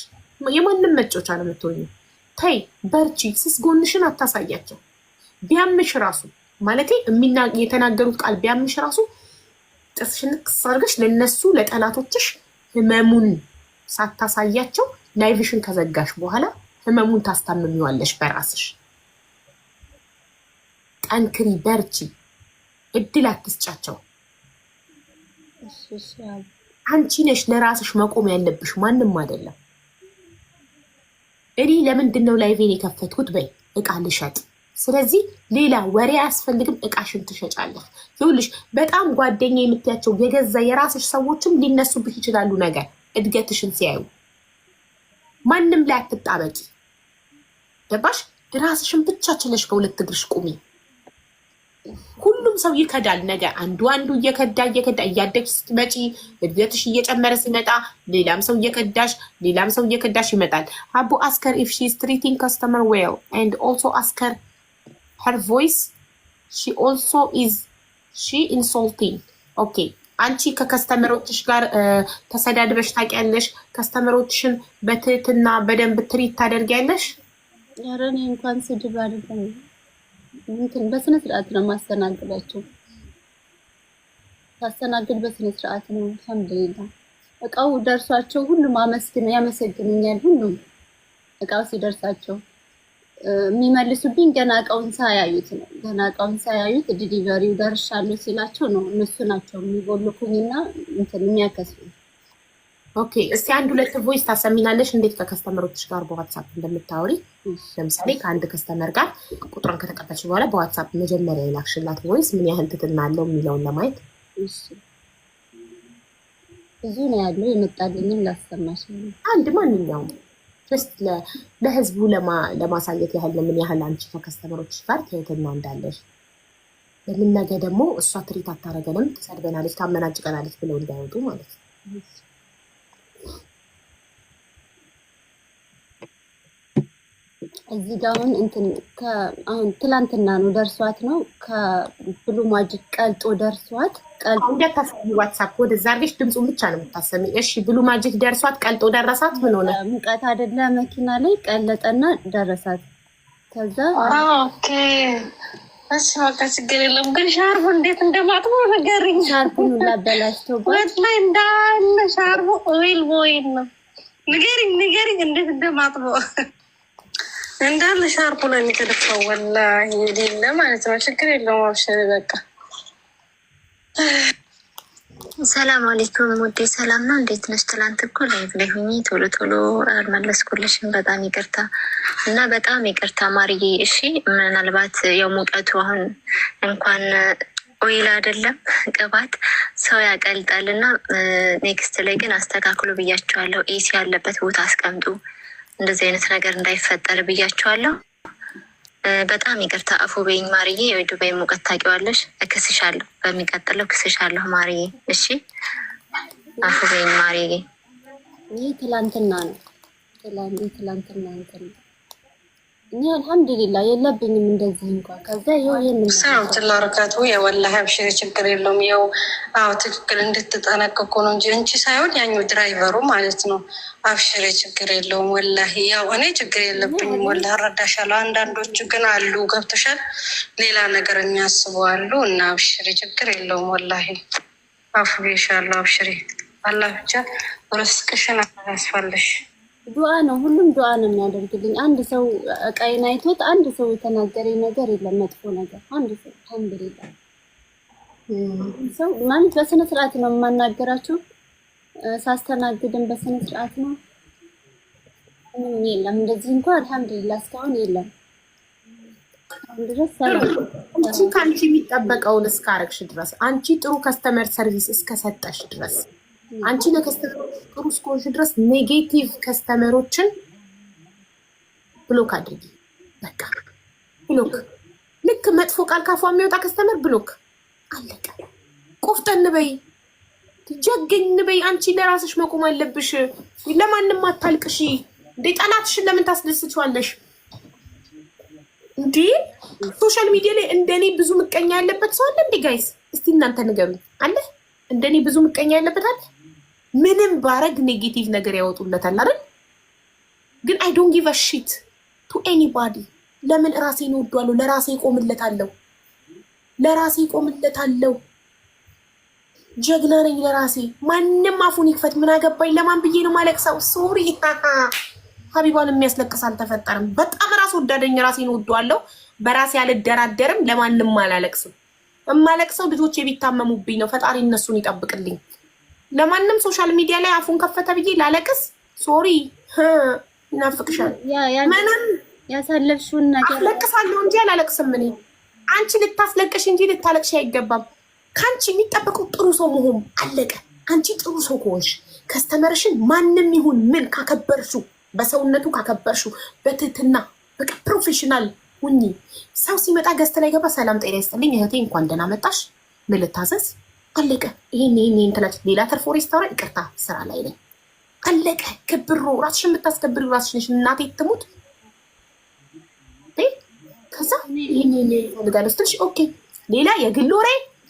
የማንም መጫወቻ ነው የምትሆኚው። ተይ በርቺ፣ ስስ ጎንሽን አታሳያቸው። ቢያምሽ ራሱ፣ ማለቴ የተናገሩት ቃል ቢያምሽ ራሱ፣ ጥርስሽን ንክስ አድርገሽ ለነሱ ለጠላቶችሽ ህመሙን ሳታሳያቸው live ሽን ከዘጋሽ በኋላ ህመሙን ታስታምሚዋለሽ በራስሽ። ጠንክሪ፣ በርቺ፣ እድል አትስጫቸው። አንቺ ነሽ ለራስሽ መቆም ያለብሽ፣ ማንም አይደለም። እኔ ለምንድን ነው live ኤን የከፈትኩት? በይ እቃ ልሸጥ። ስለዚህ ሌላ ወሬ አያስፈልግም። እቃሽን ትሸጫለሽ። ይኸውልሽ በጣም ጓደኛ የምትያቸው የገዛ የራስሽ ሰዎችም ሊነሱብሽ ይችላሉ። ነገር እድገትሽን ሲያዩ ማንም ላይ አትጣበቂ። ገባሽ? ራስሽን ብቻ ችለሽ በሁለት እግርሽ ቁሚ። ሁሉም ሰው ይከዳል። ነገ አንዱ አንዱ እየከዳ እየከዳ እያደግሽ ስትመጪ እድገትሽ እየጨመረ ሲመጣ ሌላም ሰው እየከዳሽ ሌላም ሰው እየከዳሽ ይመጣል። አቡ ask her if she is treating customer well and also ask her her voice, she also is she insulting. Okay, አንቺ ከ customer ኦችሽ ጋር ተሰዳድበሽ ታውቂያለሽ? Customer ኦችሽን በትህትና በደንብ treat ታደርጊያለሽ? ኧረ እኔ እንኳን ስድብ አይደለም፣ እንትን በስነ ስርዓት ነው የማስተናግዳቸው። ሳስተናግድ በስነ ስርዓት ነው። አልሐምዱሊላህ እቃው ደርሷቸው ሁሉም አመስግን ያመሰግኑኛል። ሁሉም እቃው ሲደርሳቸው የሚመልሱብኝ ገና እቃውን ሳያዩት ነው። ገና እቃውን ሳያዩት delivery ው ደርሻለሁ ሲላቸው ነው እነሱ ናቸው የሚቦልኩኝና እንትን የሚያከስሩ። Okay፣ እስቲ አንድ ሁለት voice ታሰሚናለሽ፣ እንዴት ከ customer ኦች ጋር በ WhatsApp እንደምታወሪ። ለምሳሌ ከአንድ customer ጋር ቁጥሯን ከተቀበልሽ በኋላ በ WhatsApp መጀመሪያ የላክሽላት voice ምን ያህል ትትና አለው የሚለውን ለማየት። እሺ፣ ብዙ ነው ያለው፣ የመጣልኝም ላሰማሽ። አንድ ማንኛውም just ለህዝቡ ለማሳየት ያህል ነው፣ ምን ያህል አንቺ ከ customer ኦች ጋር ትህትና እንዳለሽ። ለምን ነገ ደግሞ እሷ treat አታረገንም፣ ትሰድበናለች፣ ታመናጭቀናለች ብለው እንዳይወጡ ማለት ነው። እዚህ ጋ አሁን እንትን አሁን ትላንትና ነው ደርሷት ነው ከ Blue Magic ቀልጦ ደርሷት ቀልጦ እንዳታሰሚ፣ WhatsApp ወደዛ አድርገሽ ድምፁን ብቻ ነው የምታሰሚ። እሺ፣ Blue Magic ደርሷት ቀልጦ ደረሳት። ምን ሆነ? ሙቀት አይደለ መኪና ላይ ቀለጠና ደረሳት። ከዛ Okay፣ እሺ፣ በቃ ችግር የለም። ግን ሻርቡ እንዴት እንደማጥበው ንገሪኝ። ሻርፑን ሁላ አበላሽቶባት። ወላሂ እንዳለ ሻርቡ oil oil ነው። ንገሪኝ፣ ንገሪኝ እንዴት እንደማጥበው። እንዳለ ሻርፑ ነው የሚተደፋው። ወላሂ የሌለ ማለት ነው። ችግር የለውም። አብሽሪ በቃ። ሰላም አለይኩም ውዴ፣ ሰላም ነው? እንዴት ነሽ? ትላንት እኮ live ላይ ሁኚ ቶሎ ቶሎ አልመለስኩልሽም። በጣም ይቅርታ እና በጣም ይቅርታ ማርዬ። እሺ፣ ምናልባት ያው ሙቀቱ አሁን እንኳን oil አይደለም ቅባት ሰው ያቀልጣል እና next ላይ ግን አስተካክሉ ብያቸዋለሁ። AC ያለበት ቦታ አስቀምጡ፣ እንደዚህ አይነት ነገር እንዳይፈጠር ብያቸዋለሁ። በጣም ይቅርታ አፉ በይኝ ማርዬ። የዱባይ ሙቀት ታውቂዋለሽ። እክስሻለሁ፣ በሚቀጥለው እክስሻለሁ ማርዬ። እሺ፣ አፉ በይኝ ማርዬ። ይህ ትላንትና ነው። ትላንትና እንትን ነው። እኛ አልሐምዱሊላ የለብኝም እንደዚህ እንኳን። ከዛ ይኸው ይሄን ሰላም ትላረካቱ የወላሂ አብሽሪ፣ ችግር የለውም። ያው አዎ ትክክል እንድትጠነቀቁ ነው እንጂ እንቺ ሳይሆን ያኛው driver ኡ ማለት ነው። አብሽሪ፣ ችግር የለውም። ወላሂ ያው እኔ ችግር የለብኝም። ወላሂ እረዳሻለሁ። አንዳንዶቹ ግን አሉ፣ ገብቶሻል፣ ሌላ ነገር የሚያስቡ አሉ። እና አብሽሪ፣ ችግር የለውም። ወላሂ አፉ ብዬሻለሁ። አብሽሪ፣ አላህ ብቻ ርስቅሽን ያስፋልሽ። ዱዓ ነው፣ ሁሉም ዱዓ ነው የሚያደርግልኝ። አንድ ሰው እቃዬን አይቶት አንድ ሰው የተናገረኝ ነገር የለም መጥፎ ነገር። አንድ ሰው አልሐምዱሊላህ ሰው ማለት በስነ ስርዓት ነው የማናገራቸው። ሳስተናግድም በስነ ስርዓት ነው። ምንም የለም እንደዚህ እንኳን አልሐምዱሊላህ እስካሁን የለም። አሁን ድረስ አንቺ ከአንቺ የሚጠበቀውን እስካረግሽ ድረስ፣ አንቺ ጥሩ customer service እስከሰጠሽ ድረስ፣ አንቺ ለ customer ኦች ጥሩ እስከሆንሽ ድረስ negative customer ኦችን block አድርጊ። በቃ block። ልክ መጥፎ ቃል ካፏ የሚወጣ customer block። አለቀ። ቆፍጠን በይ፣ ጀግን በይ። አንቺ ለራስሽ መቆም አለብሽ። ለማንም አታልቅሺ። እንዴ፣ ጠላትሽን ለምን ታስደስችዋለሽ? እንዴ፣ social media ላይ እንደኔ ብዙ ምቀኛ ያለበት ሰው አለ እንዴ? Guys፣ እስቲ እናንተ ንገሩኝ። አለ? እንደኔ ብዙ ምቀኛ ያለበት አለ? ምንም ባረግ negative ነገር ያወጡለታል አይደል? ግን I don't give a shit to anybody። ለምን? ራሴን እወዳለሁ። ለራሴ እቆምለታለሁ። ለራሴ እቆምለታለሁ። ጀግና ነኝ ለራሴ። ማንም አፉን ይክፈት፣ ምን አገባኝ? ለማን ብዬ ነው ማለቅሰው? Sorry፣ ሀቢባን የሚያስለቅስ አልተፈጠረም። በጣም ራስ ወዳደኝ፣ ራሴን እወደዋለሁ። በራሴ አልደራደርም። ለማንም አላለቅስም። የማለቅሰው ልጆቼ ቢታመሙብኝ ነው። ፈጣሪ እነሱን ይጠብቅልኝ። ለማንም social media ላይ አፉን ከፈተ ብዬ ላለቅስ sorry፣ ይናፍቅሻል። ምንም ያሳለፍሽውን ነገር አስለቅሳለሁ እንጂ አላለቅስም። እኔ አንቺ ልታስለቅሽ እንጂ ልታለቅሽ አይገባም። ከአንቺ የሚጠበቀው ጥሩ ሰው መሆን፣ አለቀ። አንቺ ጥሩ ሰው ከሆንሽ፣ customer ሽን ማንም ይሁን ምን ካከበርሹ፣ በሰውነቱ ካከበርሹ፣ በትህትና በቃ professional ሁኚ። ሰው ሲመጣ guest ላይ ገባ፣ ሰላም ጤና ይስጥልኝ እህቴ፣ እንኳን ደህና መጣሽ፣ ምን ልታዘዝ? አለቀ። ይሄን ይሄን ይሄን ትላለች። ሌላ ተርፎ ሬስቶራንት ይቅርታ ስራ ላይ ነኝ። አለቀ። ክብሮ ራስሽ የምታስከብሪው ራስሽ ነሽ። እናቴ ትሙት። ከዛ ይሄን ይሄን እፈልጋለሁ ስትልሽ okay። ሌላ የግል ወሬ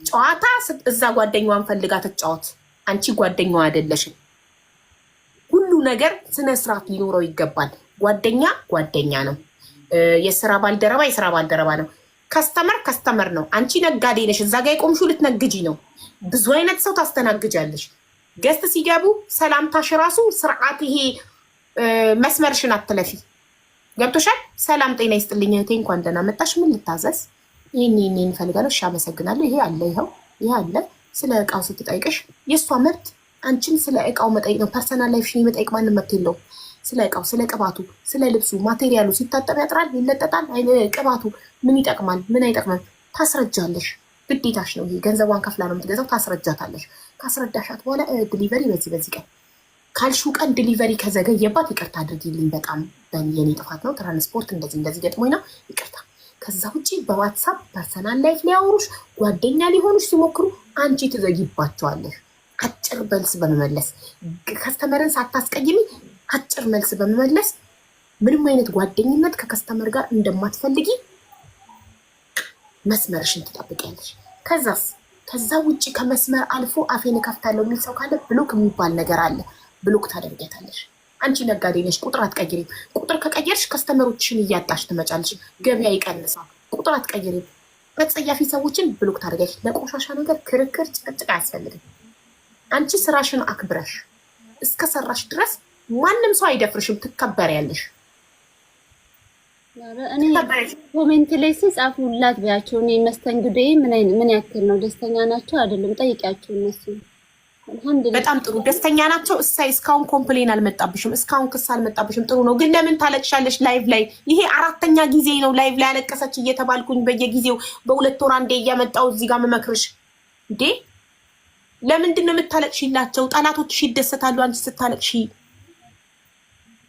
ጨዋታ እዛ ጓደኛዋን ፈልጋ ትጫወት። አንቺ ጓደኛዋ አይደለሽም። ሁሉ ነገር ስነ ስርዓት ሊኖረው ይገባል። ጓደኛ ጓደኛ ነው። የስራ ባልደረባ የስራ ባልደረባ ነው። Customer customer ነው። አንቺ ነጋዴ ነሽ። እዛ ጋ የቆምሽው ልትነግጂ ነው። ብዙ አይነት ሰው ታስተናግጃለሽ። Guest ሲገቡ ሰላምታሽ ራሱ ስርዓት፣ ይሄ መስመርሽን አትለፊ። ገብቶሻል? ሰላም ጤና ይስጥልኝ እህቴ፣ እንኳን ደህና መጣሽ። ምን ልታዘዝ? ይህን ይህን እፈልጋለሁ። እሺ አመሰግናለሁ። ይሄ አለ፣ ይኸው ይሄ አለ። ስለ እቃው ስትጠይቅሽ የእሷ መብት አንቺን ስለ እቃው መጠየቅ ነው። Personal life ሽን የመጠየቅ ማንም መብት የለውም። ስለ እቃው፣ ስለ ቅባቱ፣ ስለ ልብሱ፣ material ኡ ሲታጠብ ያጥራል፣ ይለጠጣል፣ ቅባቱ ምን ይጠቅማል፣ ምን አይጠቅምም፣ ታስረጃለሽ። ግዴታሽ ነው። ይሄ ገንዘቧን ከፍላ ነው የምትገዛው። ታስረጃታለሽ። ካስረዳሻት በኋላ delivery በዚህ በዚህ ቀን ካልሽው ቀን delivery ከዘገየባት ይቅርታ አድርጊልኝ፣ በጣም የኔ ጥፋት ነው፣ ትራንስፖርት እንደዚህ እንደዚህ ገጥሞኝ ነው፣ ይቅርታ። ከዛ ውጭ በ WhatsApp personal life ሊያወሩሽ ጓደኛ ሊሆኑሽ ሲሞክሩ አንቺ ትዘጊባቸዋለሽ። አጭር መልስ በመመለስ፣ customer ን ሳታስቀይሚ አጭር መልስ በመመለስ፣ ምንም አይነት ጓደኝነት ከ customer ጋር እንደማትፈልጊ መስመርሽን ትጠብቂያለሽ። ከዛስ ከዛ ውጭ ከመስመር አልፎ አፌን እከፍታለሁ የሚል ሰው ካለ block የሚባል ነገር አለ። Block ታደርጊያታለሽ። አንቺ ነጋዴ ነሽ፣ ቁጥር አትቀይሪም። ቁጥር ከቀየርሽ customer ኦችሽን እያጣሽ ትመጫለሽ፣ ገበያ ይቀንሳል። ቁጥር አትቀይሪም። አጸያፊ ሰዎችን block ታደርጊያለሽ። ለቆሻሻ ነገር ክርክር፣ ጭቅጭቅ አያስፈልግም። አንቺ ስራሽን አክብረሽ እስከሰራሽ ድረስ ማንም ሰው አይደፍርሽም። ትከበሪያለሽ። እኔ comment ላይ ሲጻፉላት ቢያቸው እኔ መስተንግዶዬ ምን ያክል ነው? ደስተኛ ናቸው አይደለም? ጠይቂያቸው እነሱ። በጣም ጥሩ ደስተኛ ናቸው። እሳይ እስካሁን complain አልመጣብሽም፣ እስካሁን ክስ አልመጣብሽም። ጥሩ ነው። ግን ለምን ታለቅሻለሽ live ላይ? ይሄ አራተኛ ጊዜ ነው live ላይ ያለቀሰች እየተባልኩኝ በየጊዜው በ2 ወር አንዴ እያመጣው እዚህ ጋር መመክርሽ እንዴ። ለምንድን ነው የምታለቅሽላቸው? ጠላቶችሽ ይደሰታሉ አንቺ ስታለቅሺ።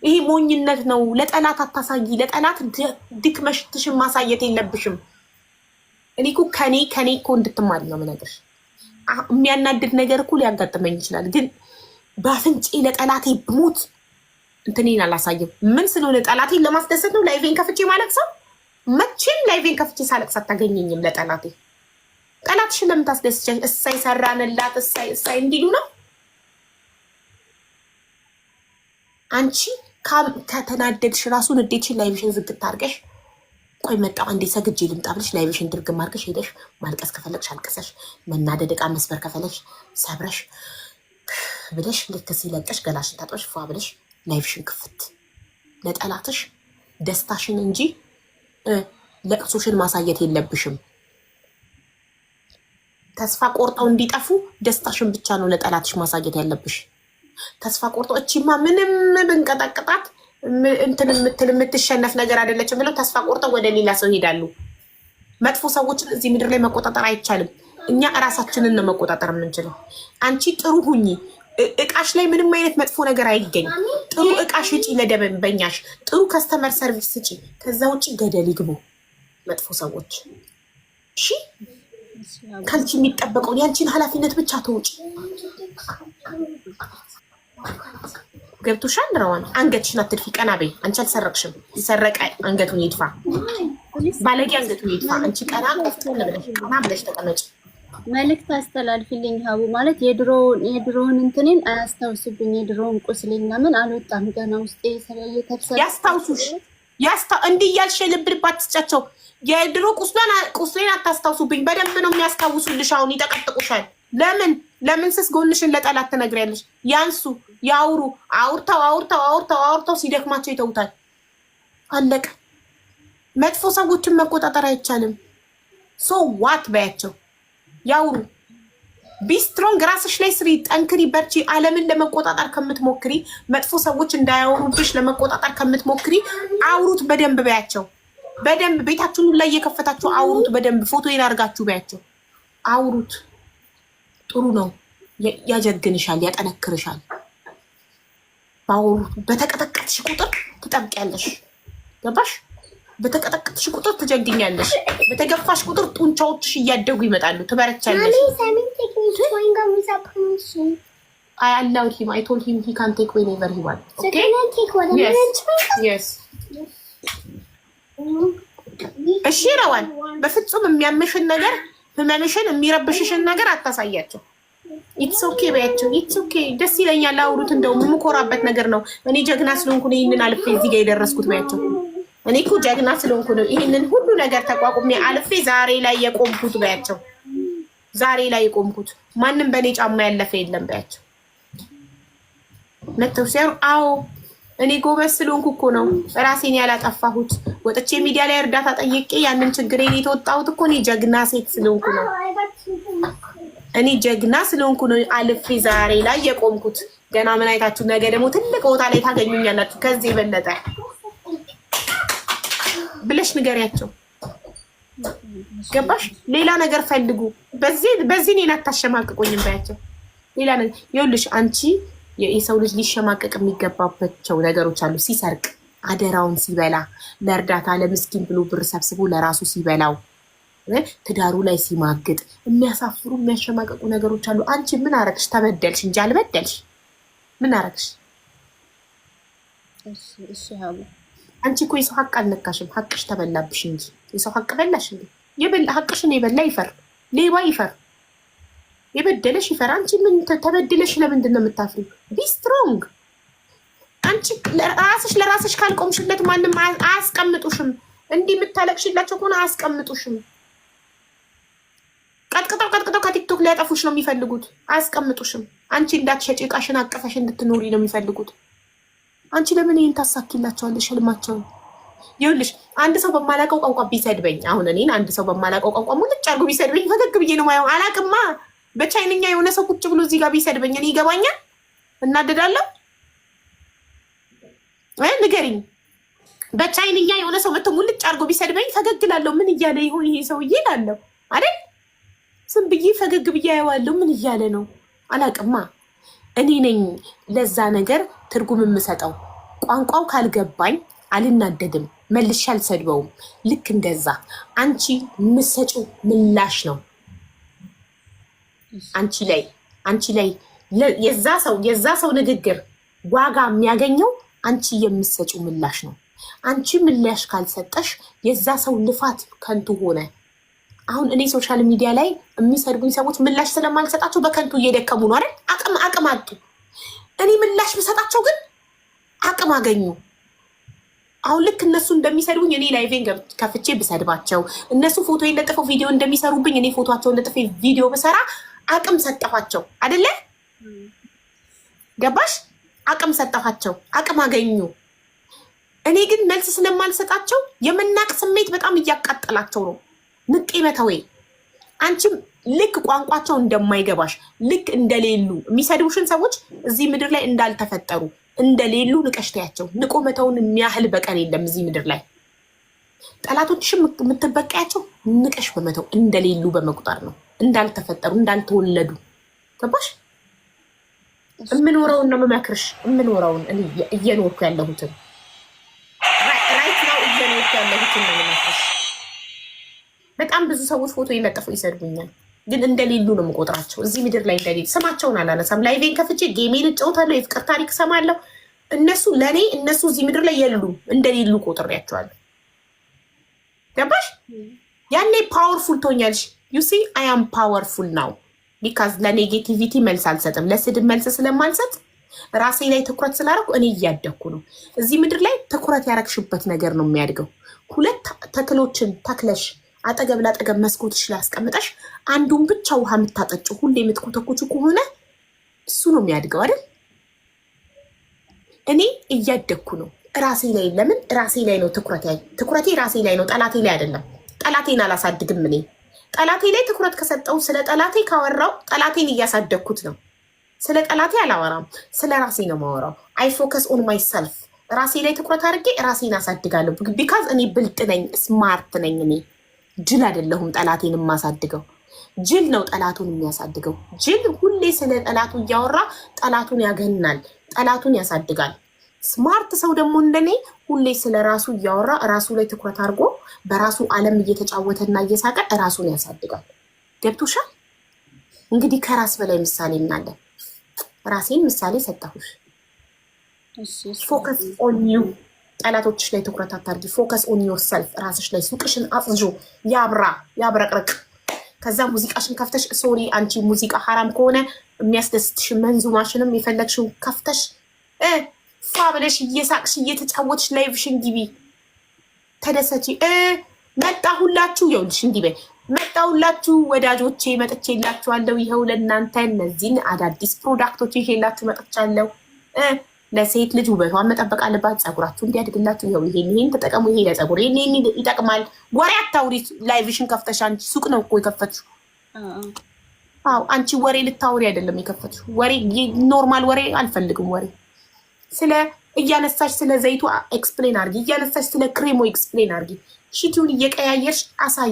ይሄ ሞኝነት ነው። ለጠላት አታሳይ። ለጠላት ድክመሽትሽን ማሳየት የለብሽም። እኔ እኮ ከኔ እኮ እንድትማሪ ነው የምነግርሽ። የሚያናድድ ነገር እኮ ሊያጋጥመኝ ይችላል፣ ግን በአፍንጬ ለጠላቴ ብሞት እንትኔን አላሳይም። ምን ስለሆነ ጠላቴን ለማስደሰት ነው live ኤን ከፍቼ ማለት ሰው መቼም live ኤን ከፍቼ ሳለቅስ አታገኘኝም። ለጠላቴ ጠላትሽን ለምን ታስደስቻለሽ? እሳይ ሰራንላት፣ እሳይ እሳይ እንዲሉ ነው። አንቺ ከተናደድሽ ራሱ ንዴትሽን live ሽን ዝግት አድርገሽ ቆይ መጣሁ አንዴ ሰግጄ ልምጣ ብለሽ live ሽን ድርግም አድርገሽ ሄደሽ ማልቀስ ከፈለግሽ አልቅሰሽ፣ መናደድ ዕቃ መስበር ከፈለግሽ ሰብረሽ ብለሽ ልክ ሲለቀሽ ገላሽን ታጥበሽ ፏ ብለሽ live ሽን ክፍት። ለጠላትሽ ደስታሽን እንጂ ለቅሶሽን ማሳየት የለብሽም። ተስፋ ቆርጠው እንዲጠፉ ደስታሽን ብቻ ነው ለጠላትሽ ማሳየት ያለብሽ። ተስፋ ቆርጠው እቺማ ምንም ብንቀጠቅጣት እንትን የምትል የምትሸነፍ ነገር አይደለችም ብለው ተስፋ ቆርጠው ወደ ሌላ ሰው ይሄዳሉ። መጥፎ ሰዎችን እዚህ ምድር ላይ መቆጣጠር አይቻልም። እኛ እራሳችንን ነው መቆጣጠር የምንችለው። አንቺ ጥሩ ሁኚ። እቃሽ ላይ ምንም አይነት መጥፎ ነገር አይገኝ። ጥሩ እቃ ሽጪ ለደንበኛሽ፣ ጥሩ customer service ስጪ። ከዛ ውጭ ገደል ይግቡ መጥፎ ሰዎች። እሺ፣ ከአንቺ የሚጠበቀውን የአንቺን ኃላፊነት ብቻ ተውጪ። ገብቶሻል? ረዋን አንገትሽን አትድፊ፣ ቀና በይ። አንቺ አልሰረቅሽም። የሰረቀ አንገቱን ይድፋ፣ ባለጌ አንገቱን ይድፋ። አንቺ ቀና ቆፍጠን ብለሽ ቀና ብለሽ ተቀመጪ። መልእክት አስተላልፊልኝ ሀቡ። ማለት የድሮውን እንትኔን አያስታውስብኝ። የድሮውን ቁስሌን ምናምን አልወጣም ገና ውስጤ እየተብሰ ያስታውሱሽ እንዲህ እያልሽ የልብ ልብ አትስጫቸው። የድሮ ቁስሌን አታስታውሱብኝ። በደንብ ነው የሚያስታውሱልሽ። አሁን ይጠቀጥቁሻል። ለምን ለምን ስስ ጎንሽን ለጠላት ትነግሪያለሽ? ያንሱ ያውሩ። አውርተው አውርተው አውርተው አውርተው ሲደክማቸው ይተውታል። አለቀ። መጥፎ ሰዎችን መቆጣጠር አይቻልም። So what በያቸው፣ ያውሩ። Be strong፣ ራስሽ ላይ ስሪ፣ ጠንክሪ፣ በርቺ። ዓለምን ለመቆጣጠር ከምትሞክሪ፣ መጥፎ ሰዎች እንዳያወሩብሽ ለመቆጣጠር ከምትሞክሪ አውሩት በደንብ በያቸው። በደንብ ቤታችሁን ላይ እየከፈታችሁ አውሩት በደንብ ፎቶ አድርጋችሁ በያቸው፣ አውሩት። ጥሩ ነው። ያጀግንሻል፣ ያጠነክርሻል። ባወሩት በተቀጠቀጥሽ ቁጥር ትጠብቂያለሽ። ገባሽ? በተቀጠቀጥሽ ቁጥር ትጀግኛለሽ። በተገፋሽ ቁጥር ጡንቻዎችሽ እያደጉ ይመጣሉ። ትበረቻለሽ። I allowed him. I told him he can take whenever he wants. So Okay? can I take watermelon Yes. Yes. እሺ ረዋን፣ በፍጹም የሚያምሽን ነገር፣ ህመምሽን፣ የሚረብሽሽን ነገር አታሳያቸው። It's okay በያቸው። It's okay፣ ደስ ይለኛል። አውሩት። እንደውም የምኮራበት ነገር ነው። እኔ ጀግና ስለሆንኩ ነው ይህንን አልፌ እዚህ ጋር የደረስኩት በያቸው። እኔ እኮ ጀግና ስለሆንኩ ነው ይህንን ሁሉ ነገር ተቋቁሜ አልፌ ዛሬ ላይ የቆምኩት በያቸው። ዛሬ ላይ የቆምኩት፣ ማንም በእኔ ጫማ ያለፈ የለም በያቸው። መጥተው ሲያሩ አዎ እኔ ጎበዝ ስለሆንኩ እኮ ነው ራሴን ያላጠፋሁት። ወጥቼ ሚዲያ ላይ እርዳታ ጠይቄ ያንን ችግሬን የተወጣሁት እኮ እኔ ጀግና ሴት ስለሆንኩ ነው። እኔ ጀግና ስለሆንኩ ነው አልፌ ዛሬ ላይ የቆምኩት። ገና ምን አይታችሁ ነገ ደግሞ ትልቅ ቦታ ላይ ታገኙኛላችሁ ከዚህ የበለጠ ብለሽ ንገሪያቸው። ገባሽ? ሌላ ነገር ፈልጉ። በዚህ እኔን አታሸማቅቁኝም በያቸው። ሌላ ነገር ይኸውልሽ፣ አንቺ የሰው ልጅ ሊሸማቀቅ የሚገባባቸው ነገሮች አሉ። ሲሰርቅ፣ አደራውን ሲበላ፣ ለእርዳታ ለምስኪን ብሎ ብር ሰብስቦ ለራሱ ሲበላው፣ ትዳሩ ላይ ሲማግጥ፣ የሚያሳፍሩ የሚያሸማቀቁ ነገሮች አሉ። አንቺ ምን አረግሽ? ተበደልሽ እንጂ አልበደልሽ። ምን አረግሽ? እሺ ሀቡ። አንቺ እኮ የሰው ሀቅ አልነካሽም። ሀቅሽ ተበላብሽ እንጂ የሰው ሀቅ በላሽ እንዴ? ሀቅሽን የበላ ይፈር፣ ሌባ ይፈር፣ የበደለሽ ይፈር። አንቺ ምን ተበድለሽ ለምንድን ነው የምታፍሪው? Be strong። አንቺ ራስሽ ለራስሽ ካልቆምሽለት ማንም አያስቀምጡሽም። እንዲህ የምታለቅሽላቸው ከሆነ አያስቀምጡሽም። ቀጥቅጠው ቀጥቅጠው ከቲክቶክ ሊያጠፉሽ ነው የሚፈልጉት። አያስቀምጡሽም። አንቺ እንዳትሸጪ እቃሽን አቅፈሽ እንድትኖሪ ነው የሚፈልጉት። አንቺ ለምን ይህን ታሳኪላቸዋለሽ? ህልማቸውን። ይኸውልሽ፣ አንድ ሰው በማላውቀው ቋንቋ ቢሰድበኝ፣ አሁን እኔን አንድ ሰው በማላውቀው ቋንቋ ሙልጭ አድርጎ ቢሰድበኝ ፈገግ ብዬ ነው ማየው። አላቅማ። በቻይንኛ የሆነ ሰው ቁጭ ብሎ እዚህ ጋር ቢሰድበኝ እኔ ይገባኛል? እናደዳለሁ? ንገሪኝ። በቻይንኛ የሆነ ሰው መጥቶ ሙልጭ አድርጎ ቢሰድበኝ ፈገግ እላለሁ። ምን እያለ ይሆን ይሄ ሰውዬ እላለሁ አይደል? ዝም ብዬ ፈገግ ብዬ አየዋለሁ። ምን እያለ ነው አላቅማ። እኔ ነኝ ለዛ ነገር ትርጉም የምሰጠው። ቋንቋው ካልገባኝ አልናደድም፣ መልሼ አልሰድበውም። ልክ እንደዛ አንቺ የምትሰጪው ምላሽ ነው አንቺ ላይ የዛ ሰው ንግግር ዋጋ የሚያገኘው አንቺ የምትሰጪው ምላሽ ነው። አንቺ ምላሽ ካልሰጠሽ የዛ ሰው ልፋት ከንቱ ሆነ። አሁን እኔ social media ላይ የሚሰድቡኝ ሰዎች ምላሽ ስለማልሰጣቸው በከንቱ እየደከሙ ነው አይደል? አቅም አጡ። እኔ ምላሽ ብሰጣቸው ግን አቅም አገኙ። አሁን ልክ እነሱ እንደሚሰድቡኝ እኔ live ኤን ከፍቼ ብሰድባቸው፣ እነሱ ፎቶ ለጥፈው ቪዲዮ እንደሚሰሩብኝ እኔ ፎቶቸውን ለጥፌ ቪዲዮ ብሰራ አቅም ሰጠኋቸው አይደለ? ገባሽ? አቅም ሰጠኋቸው፣ አቅም አገኙ። እኔ ግን መልስ ስለማልሰጣቸው የመናቅ ስሜት በጣም እያቃጠላቸው ነው። ንቄ መተዌ። አንቺም ልክ ቋንቋቸው እንደማይገባሽ፣ ልክ እንደሌሉ፣ የሚሰድቡሽን ሰዎች እዚህ ምድር ላይ እንዳልተፈጠሩ፣ እንደሌሉ ንቀሽ ተያቸው። ንቆ መተውን የሚያህል በቀል የለም እዚህ ምድር ላይ። ጠላቶችሽም የምትበቀያቸው ንቀሽ በመተው፣ እንደሌሉ በመቁጠር ነው። እንዳልተፈጠሩ፣ እንዳልተወለዱ። ገባሽ? የምኖረውን ነው የምመክርሽ። የምኖረውን፣ እየኖርኩ ያለሁትን፣ right now እየኖርኩ ያለሁትን ነው የምመክርሽ። በጣም ብዙ ሰዎች ፎቶ የለጠፉ ይሰድቡኛል፣ ግን እንደሌሉ ነው የምቆጥራቸው። እዚህ ምድር ላይ እንደሌሉ ስማቸውን አላነሳም። Live ኤን ከፍቼ game ኤን እጫወታለሁ፣ የፍቅር ታሪክ እሰማለሁ። እነሱ ለእኔ እነሱ እዚህ ምድር ላይ የሉም፣ እንደሌሉ ቆጥሬያቸዋለሁ። ገባሽ? ያኔ powerful ትሆኛለሽ። You see, I am powerful now because ለ negativity መልስ አልሰጥም። ለስድብ መልስ ስለማልሰጥ፣ ራሴ ላይ ትኩረት ስላደረኩ እኔ እያደግኩ ነው። እዚህ ምድር ላይ ትኩረት ያረግሽበት ነገር ነው የሚያድገው። ሁለት ተክሎችን ተክለሽ አጠገብ ላጠገብ መስኮትሽ ላይ አስቀምጠሽ አንዱን ብቻ ውሃ የምታጠጪው፣ ሁሌ የምትኮተኩቺው ከሆነ እሱ ነው የሚያድገው አይደል? እኔ እያደግኩ ነው ራሴ ላይ። ለምን? ራሴ ላይ ነው ትኩረቴ። ትኩረቴ ራሴ ላይ ነው፣ ጠላቴ ላይ አይደለም። ጠላቴን አላሳድግም። እኔ ጠላቴ ላይ ትኩረት ከሰጠው፣ ስለ ጠላቴ ካወራው ጠላቴን እያሳደግኩት ነው። ስለ ጠላቴ አላወራም፣ ስለ ራሴ ነው ማወራው። I focus on myself። ራሴ ላይ ትኩረት አድርጌ ራሴን አሳድጋለሁ። Because እኔ ብልጥ ነኝ፣ smart ነኝ። እኔ ጅል አይደለሁም። ጠላቴን የማሳድገው ጅል ነው ጠላቱን የሚያሳድገው። ጅል ሁሌ ስለ ጠላቱ እያወራ ጠላቱን ያገናል፣ ጠላቱን ያሳድጋል። Smart ሰው ደግሞ እንደኔ ሁሌ ስለ ራሱ እያወራ፣ ራሱ ላይ ትኩረት አድርጎ፣ በራሱ ዓለም እየተጫወተና እየሳቀ ራሱን ያሳድጋል። ገብቶሻል? እንግዲህ ከራስ በላይ ምሳሌ ምናለን? ራሴን ምሳሌ ሰጠሁሽ። Focus on you። ጠላቶችሽ ላይ ትኩረት አታርጊ። Focus on yourself። ራስሽ ላይ፣ ሱቅሽን አጽጁ፣ ያብራ ያብረቅርቅ። ከዛ ሙዚቃሽን ከፍተሽ፣ sorry፣ አንቺ ሙዚቃ ሀራም ከሆነ፣ የሚያስደስትሽ መንዙማሽንም የፈለግሽውን ከፍተሽ ፏ ብለሽ እየሳቅሽ እየተጫወትሽ live ሽን ግቢ፣ ተደሰቺ። መጣሁላችሁ፣ ይኸውልሽ እንዲህ በይ፣ መጣሁላችሁ ወዳጆቼ፣ መጥቼላችኋለሁ። ይኸው ለእናንተ እነዚህን አዳዲስ product ኦች ይዤላችሁ መጥቻለሁ። ለሴት ልጅ ውበቷን መጠበቅ አለባት። ፀጉራችሁ እንዲያድግላችሁ ይኸው ይሄን ይሄን ተጠቀሙ። ይሄ ለፀጉር ይሄን ይሄን ይጠቅማል። ወሬ አታውሪ። Live ሽን ከፍተሽ፣ አንቺ ሱቅ ነው እኮ የከፈትሽው። አዎ፣ አንቺ ወሬ ልታወሪ አይደለም የከፈትሽው። ወሬ፣ normal ወሬ አልፈልግም። ወሬ ስለ እያነሳሽ ስለ ዘይቱ explain አርጊ፣ እያነሳሽ ስለ ክሬሞ explain አርጊ። ሽቲውን እየቀያየርሽ አሳይ።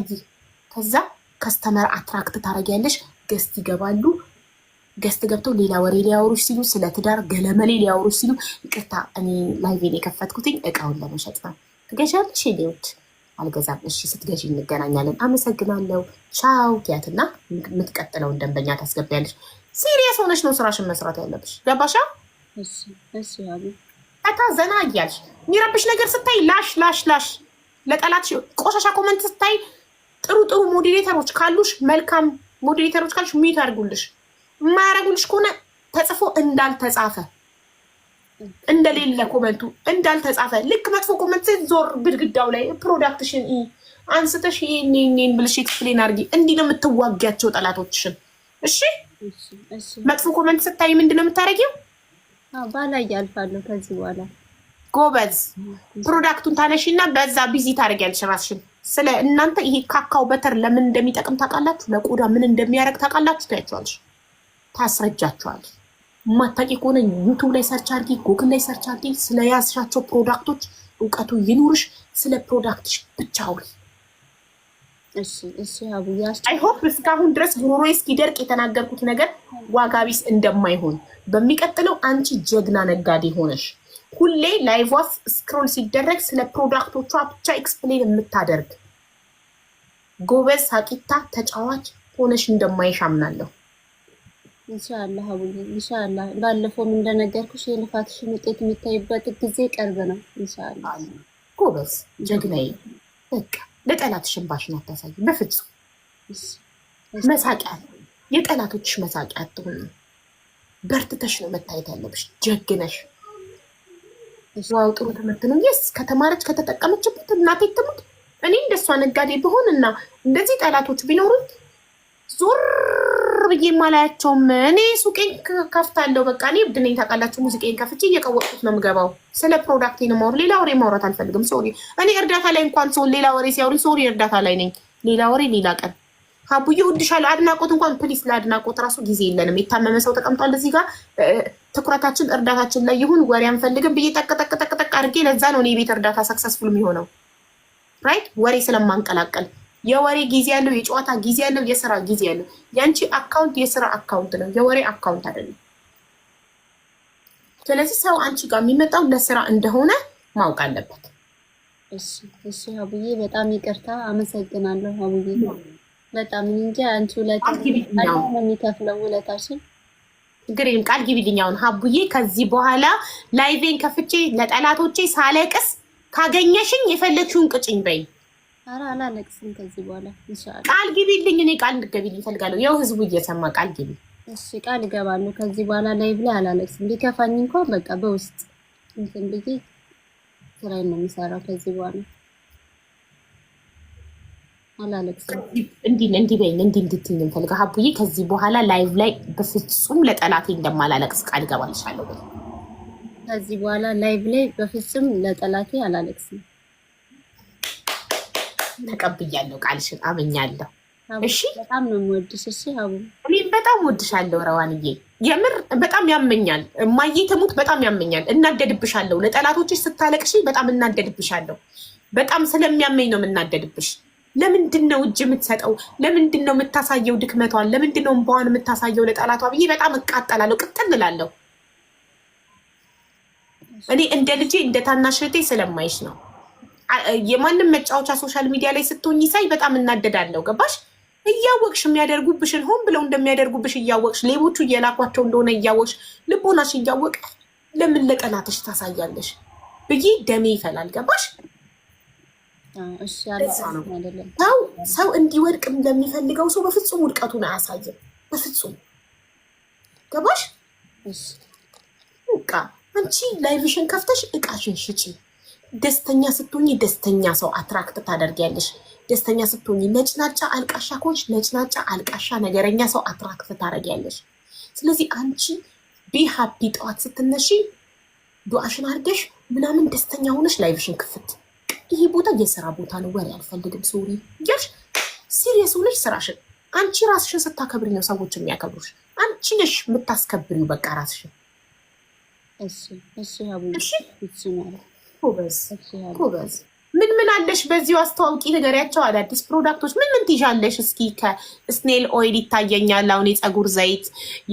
ከዛ customer attract ታደርጊያለሽ። Guest ይገባሉ። Guest ገብተው ሌላ ወሬ ሊያወሩሽ ሲሉ፣ ስለ ትዳር ገለመሌ ሊያወሩሽ ሲሉ፣ ይቅርታ፣ እኔ live ኤን የከፈትኩትኝ እቃውን ለመሸጥ ነው። ትገዣለሽ? ሌዎች አልገዛም። እሺ፣ ስትገዢ እንገናኛለን። አመሰግናለሁ። ቻው ትያትና የምትቀጥለውን ደንበኛ ታስገቢያለሽ። Serious ሆነሽ ነው ስራሽን መስራት ያለብሽ። ገባሻ? ፈታ ዘና እያልሽ የሚረብሽ ነገር ስታይ ላሽ ላሽ ላሽ። ለጠላት ቆሻሻ comment ስታይ፣ ጥሩ ጥሩ moderator ኦች ካሉሽ፣ መልካም moderator ኦች ካሉሽ mute አድርጉልሽ። የማያደርጉልሽ ከሆነ ተጽፎ እንዳልተጻፈ፣ እንደሌለ፣ comment ኡ እንዳልተጻፈ፣ ልክ መጥፎ comment ዞር ግድግዳው ላይ product ሽን አንስተሽ ይሄን ይሄን ብልሽ explain አድርጊ። እንዲህ ነው የምትዋጊያቸው ጠላቶችሽን። እሺ፣ መጥፎ comment ስታይ ምንድን ነው የምታደርጊው? ባላይ ያልፋለሁ ከዚህ በኋላ። ጎበዝ። Product ኡን ታነሺና በዛ busy ታደርጊያለሽ ራስሽን። ስለ እናንተ ይሄ cacao butter ለምን እንደሚጠቅም ታውቃላችሁ? ለቆዳ ምን እንደሚያደርግ ታውቃላችሁ? ታያቸዋለሽ፣ ታስረጃቸዋለሽ። የማታውቂ ከሆነ YouTube ላይ search አድርጊ፣ ጉግል ላይ search አድርጊ። ስለ ያዝሻቸው product ኦች እውቀቱ ይኑርሽ። ስለ product ሽ ብቻ አውሪ። እሺ አቡዬ። I hope እስካሁን ድረስ ጉሮሮዬ እስኪደርቅ የተናገርኩት ነገር ዋጋ ቢስ እንደማይሆን፣ በሚቀጥለው አንቺ ጀግና ነጋዴ ሆነሽ ሁሌ live ዋ scroll ሲደረግ ስለ product ኦቿ ብቻ explain የምታደርግ ጎበዝ ሳቂታ ተጫዋች ሆነሽ እንደማይሽ አምናለሁ። ኢንሻአላህ አቡዬ፣ ኢንሻአላህ። ባለፈውም እንደነገርኩሽ የልፋትሽን ውጤት የሚታይበት ጊዜ ቅርብ ነው። ኢንሻአላህ። ጎበዝ ጀግናዬ። በቃ ለጠላትሽ እንባሽን አታሳይ በፍጹም። መሳቂያ፣ የጠላቶችሽ መሳቂያ አትሁኚ። በርትተሽ ነው መታየት ያለብሽ፣ ጀግነሽ። Wow፣ ጥሩ ትምህርት ነው። Yes፣ ከተማረች ከተጠቀመችበት፣ እናቴ ትሙት እኔ እንደሷ ነጋዴ ብሆን እና እንደዚህ ጠላቶች ቢኖሩኝ ዞር ብዬ ማላያቸውም። እኔ ሱቄን ከፍታለሁ። በቃ እኔ እብድ ነኝ ታውቃላችሁ። ሙዚቄን ከፍቼ እየቀወጥኩት ነው የምገባው። ስለ product ኤ ነው የማወራው። ሌላ ወሬ ማውራት አልፈልግም። Sorry። እኔ እርዳታ ላይ እንኳን ሰው ሌላ ወሬ ሲያወሪ፣ sorry፣ እርዳታ ላይ ነኝ። ሌላ ወሬ ሌላ ቀን። ሀቡዬ እወድሻለሁ። አድናቆት እንኳን please፣ ለአድናቆት ራሱ ጊዜ የለንም። የታመመ ሰው ተቀምጧል እዚህ ጋር። ትኩረታችን እርዳታችን ላይ ይሁን። ወሬ አንፈልግም ብዬ ጠቅ ጠቅ ጠቅ ጠቅ አድርጌ። ለዛ ነው እኔ የቤት እርዳታ successful የሚሆነው፣ right፣ ወሬ ስለማንቀላቀል። የወሬ ጊዜ ያለው፣ የጨዋታ ጊዜ ያለው፣ የስራ ጊዜ ያለው። የአንቺ account የስራ account ነው፣ የወሬ account አይደለም። ስለዚህ ሰው አንቺ ጋር የሚመጣው ለስራ እንደሆነ ማወቅ አለበት። እሺ አቡዬ፣ በጣም ይቅርታ፣ አመሰግናለሁ አቡዬ። በጣም እንጂ አንቺ ውለታ ነው የሚከፍለው ውለታሽን። ችግር የለም። ቃል ግቢልኝ አሁን፣ ሀቡዬ ከዚህ በኋላ live ኤን ከፍቼ ለጠላቶቼ ሳለቅስ ካገኘሽኝ የፈለግሽውን ቅጭኝ በይ። ኧረ አላለቅስም ከዚህ በኋላ ኢንሻአላህ። ቃል ግቢልኝ። እኔ ቃል እንድትገቢልኝ እፈልጋለሁ። ያው ህዝቡ እየሰማ ቃል ግቢ። እሺ፣ ቃል እገባለሁ። ከዚህ በኋላ live ላይ አላለቅስም። ቢከፋኝ እንኳን በቃ በውስጥ እንትን ብዬ ስራዬን ነው የምሰራው። ከዚህ በኋላ አላለቅስም። እንዲህ እንዲህ በይኝ፣ እንዲህ እንድትይኝ እንፈልጋ፣ ሀቡዬ ከዚህ በኋላ live ላይ በፍጹም ለጠላቴ እንደማላለቅስ ቃል እገባልሻለሁ በይ። ከዚህ በኋላ live ላይ በፍጹም ለጠላቴ አላለቅስም። ተቀብያለሁ፣ ቃልሽን አምኛለሁ። እሺ። በጣም ነው የምወድሽ። እሺ አቡ። እኔም በጣም ወድሻለሁ ረዋንዬ። የምር በጣም ያመኛል። እማዬ ትሙት በጣም ያመኛል። እናደድብሻለሁ። ለጠላቶችሽ ስታለቅሺ በጣም እናደድብሻለሁ። በጣም ስለሚያመኝ ነው የምናደድብሽ። ለምንድን ነው እጅ የምትሰጠው? ለምንድን ነው የምታሳየው ድክመቷን? ለምንድን ነው እንባዋን የምታሳየው ለጠላቷ ብዬ በጣም እቃጠላለሁ፣ ቅጥል እላለሁ። እኔ እንደ ልጄ እንደ ታናሽ እህቴ ስለማይሽ ነው። የማንም መጫወቻ social media ላይ ስትሆኝ ሳይ በጣም እናደዳለሁ። ገባሽ? እያወቅሽ የሚያደርጉብሽን ሆን ብለው እንደሚያደርጉብሽ እያወቅሽ፣ ሌቦቹ እየላኳቸው እንደሆነ እያወቅሽ፣ ልቦናሽ እያወቀ ለምን ለጠላትሽ ታሳያለሽ ብዬ ደሜ ይፈላል። ገባሽ? ሰው እንዲወድቅ ለሚፈልገው ሰው በፍጹም ውድቀቱን አያሳይም። በፍጹም ገባሽ? በቃ አንቺ live ሽን ከፍተሽ እቃሽን ሽጪ። ደስተኛ ስትሆኚ ደስተኛ ሰው attract ታደርጊያለሽ። ደስተኛ ስትሆኚ፣ ነጭናጫ አልቃሻ ከሆንሽ ነጭናጫ አልቃሻ ነገረኛ ሰው attract ታደርጊያለሽ። ስለዚህ አንቺ be happy። ጠዋት ስትነሺ ዱዓሽን አድርገሽ ምናምን ደስተኛ ሆነሽ live ሽን ክፍት። ይሄ ቦታ የስራ ቦታ ነው፣ ወሬ አልፈልግም፣ sorry እያልሽ serious ሆነሽ ስራሽን። አንቺ ራስሽን ስታከብሪ ነው ሰዎች የሚያከብሩሽ። አንቺ ነሽ የምታስከብሪው በቃ ራስሽን። ጎበዝ ጎበዝ። ምን ምን አለሽ? በዚሁ አስተዋውቂ፣ ንገሪያቸው። አዳዲስ product ኦች ምን ምን ትይዣለሽ? እስኪ ከ snail oil ይታየኛል። አሁን የፀጉር ዘይት፣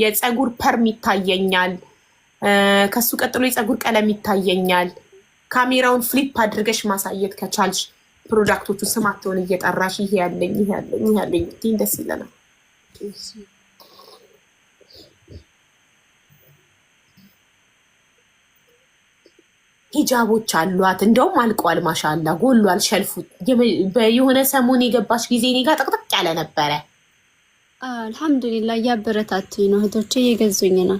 የፀጉር perm ይታየኛል። ከሱ ቀጥሎ የፀጉር ቀለም ይታየኛል። ካሜራውን flip አድርገሽ ማሳየት ከቻልሽ product ኦቹን ስማቸውን እየጠራሽ ይሄ ያለኝ፣ ይሄ ያለኝ፣ ይሄ ያለኝ ደስ ይለናል። ሂጃቦች አሏት። እንደውም አልቋል። ማሻላ ጎሏል shelf ኡ። የሆነ ሰሞን የገባች ጊዜ እኔ ጋ ጥቅጥቅ ያለ ነበረ። አልሐምዱሊላ እያበረታቱኝ ነው እህቶቼ፣ እየገዙኝ ነው።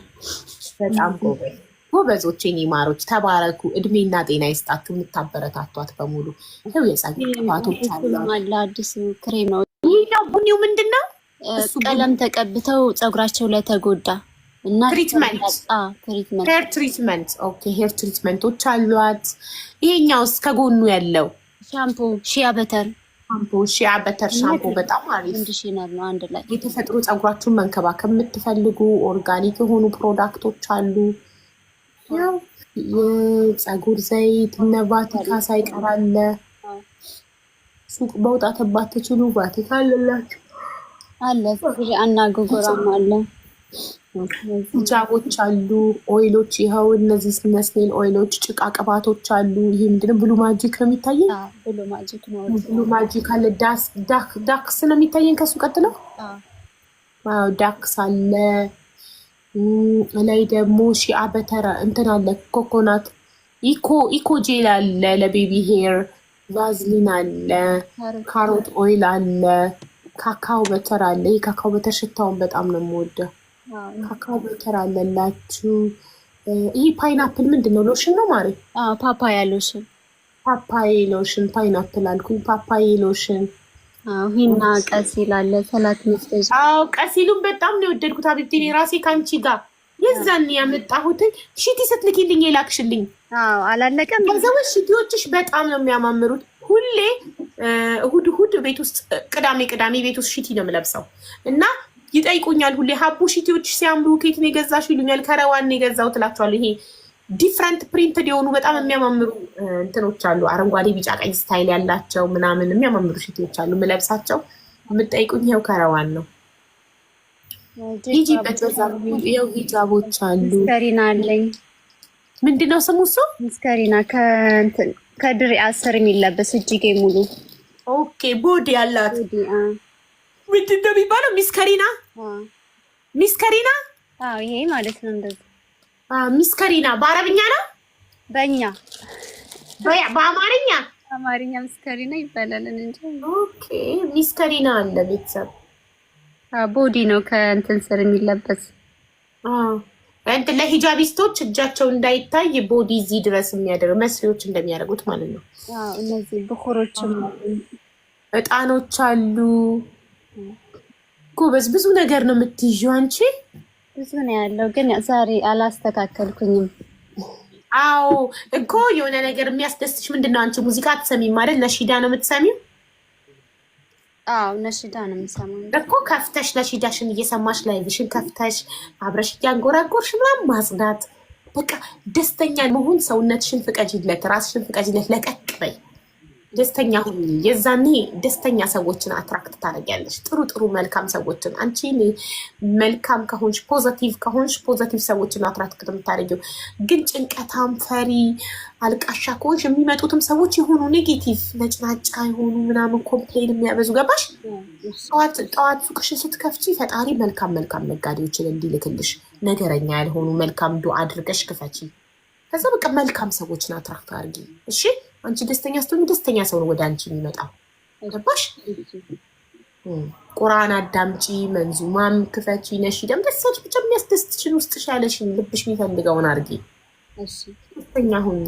በጣም ጎበዝ ጎበዞች፣ የኔ ማሮች ተባረኩ። እድሜና ጤና ይስጣችሁ የምታበረታቷት በሙሉ። ይኸው የጸጉር ቅባቶች አሏት። አዲስ ክሬም ነው። ይሄኛው ቡኒው ምንድን ነው? ቀለም ተቀብተው ፀጉራቸው ላይ ተጎዳ እና treatment፣ hair treatment። Okay፣ hair treatment ኦች አሏት። ይሄኛውስ ከጎኑ ያለው? ሻምፖ፣ shea butter። ሻምፖ፣ shea butter ሻምፖ በጣም አሪፍ conditioner ነው። አንድ ላይ የተፈጥሮ ፀጉራችሁን መንከባከብ የምትፈልጉ organic የሆኑ product ኦች አሉ። ያው የፀጉር ዘይት እነ ቫቲካ ሳይቀር አለ። ሱቅ መውጣት ባትችሉ ቫቲካ አለላችሁ። አለ እና ጎጎራም አለ። ሂጃቦች አሉ፣ oil ኦች፣ ይኸው እነዚህ snail oil ኦች፣ ጭቃ ቅባቶች አሉ። ይሄ ምንድነው? Blue Magic ነው የሚታየኝ። Blue Magic ነው። Blue Magic አለ። ዳክስ ነው የሚታየኝ ከሱ ቀጥለው ዳክስ አለ። ላይ ደግሞ shea butter እንትን አለ፣ coconut eco gel አለ ለ baby hair፣ ቫዝሊን አለ፣ carrot oil አለ፣ cacao butter አለ። ይህ cacao butter ሽታውን በጣም ነው የምወደው። Cacao butter አለላችሁ። ይህ pineapple ምንድን ነው? ሎሽን ነው ማሪ? Papaya lotion። Papaya lotion። Pineapple አልኩኝ። Papaya lotion። ሂና ቀሲል አለ። ሰላት መስገጃ። አዎ ቀሲሉን በጣም ነው የወደድኩት። حبيبتي እኔ ራሴ ከአንቺ ጋር የዛን ያመጣሁትን ሽቲ ስትልኪልኝ የላክሽልኝ አላለቀም። ከዛው ሽቲዎችሽ በጣም ነው የሚያማምሩት። ሁሌ እሁድ እሁድ ቤት ውስጥ፣ ቅዳሜ ቅዳሜ ቤት ውስጥ ሽቲ ነው የምለብሰው እና ይጠይቁኛል ሁሌ፣ ሀቡ ሽቲዎች ሲያምሩ ከየት ነው የገዛሽው ይሉኛል። ከረዋን ነው የገዛሁት እላቸዋለሁ። ይሄ different printed የሆኑ በጣም የሚያማምሩ እንትኖች አሉ። አረንጓዴ፣ ቢጫ፣ ቀይ style ያላቸው ምናምን የሚያማምሩ ሽቲዎች አሉ የምለብሳቸው። የምጠይቁኝ ይኸው ከረዋን ነው። ሂጂበት በዛ። ይኸው ሂጃቦች አሉ። ምስከሪና አለኝ። ምንድነው ስሙ እሱ? ምስከሪና ከድሪ አስር የሚለበስ እጅጌ ሙሉ። Okay፣ body ያላት ምንድን ነው የሚባለው? ሚስከሪና፣ ሚስከሪና። ይሄ ማለት ነው እንደዚህ። ሚስከሪና በአረብኛ ነው? በእኛ በአማርኛ? አማርኛ ሚስከሪና ይባላል እንጂ። Okay፣ ሚስከሪና አለ ቤተሰብ። Body ነው ከእንትን ስር የሚለበስ። እንትን ለሂጃቢስቶች እጃቸው እንዳይታይ body እዚህ ድረስ የሚያደርግ፣ መስሪዎች እንደሚያደርጉት ማለት ነው። እነዚህ ብኩሮችም። እጣኖች አሉ። ጎበዝ፣ ብዙ ነገር ነው የምትይዥው አንቺ። ብዙ ነው ያለው፣ ግን ዛሬ አላስተካከልኩኝም። አዎ እኮ የሆነ ነገር የሚያስደስትሽ ምንድን ነው? አንቺ ሙዚቃ አትሰሚም ማለት፣ ነሺዳ ነው የምትሰሚው? አዎ ነሺዳ ነው የምሰማው። እኮ ከፍተሽ ነሺዳሽን እየሰማሽ live ሽን ከፍተሽ አብረሽ እያንጎራጎርሽ ምናምን ማጽዳት፣ በቃ ደስተኛ መሆን። ሰውነትሽን ፍቀጂለት፣ ራስሽን ፍቀጂለት፣ ለቀቅ በይ። ደስተኛ ሁኚ። የዛኔ ደስተኛ ሰዎችን attract ታደርጊያለሽ። ጥሩ ጥሩ መልካም ሰዎችን። አንቺ መልካም ከሆንሽ፣ positive ከሆንሽ positive ሰዎችን attract የምታደርጊው። ግን ጭንቀታም፣ ፈሪ፣ አልቃሻ ከሆንሽ የሚመጡትም ሰዎች የሆኑ negative፣ ነጭናጫ የሆኑ ምናምን፣ complain የሚያበዙ፣ ገባሽ? ጠዋት ጠዋት ሱቅሽን ስትከፍቺ ፈጣሪ መልካም መልካም ነጋዴዎችን እንዲልክልሽ፣ ነገረኛ ያልሆኑ፣ መልካም ዱዓ አድርገሽ ክፈቺ። ከዛ በቃ መልካም ሰዎችን attract አድርጊ። እሺ፣ አንቺ ደስተኛ ስትሆኚ ደስተኛ ሰው ነው ወደ አንቺ የሚመጣው። ገባሽ? ቁርአን አዳምጪ፣ መንዙማም ክፈቺ፣ ነሺዳም ደስ ያለሽ፣ ብቻ የሚያስደስትሽን፣ ውስጥሽ ያለሽን፣ ልብሽ የሚፈልገውን አድርጊ። ደስተኛ ሁኚ።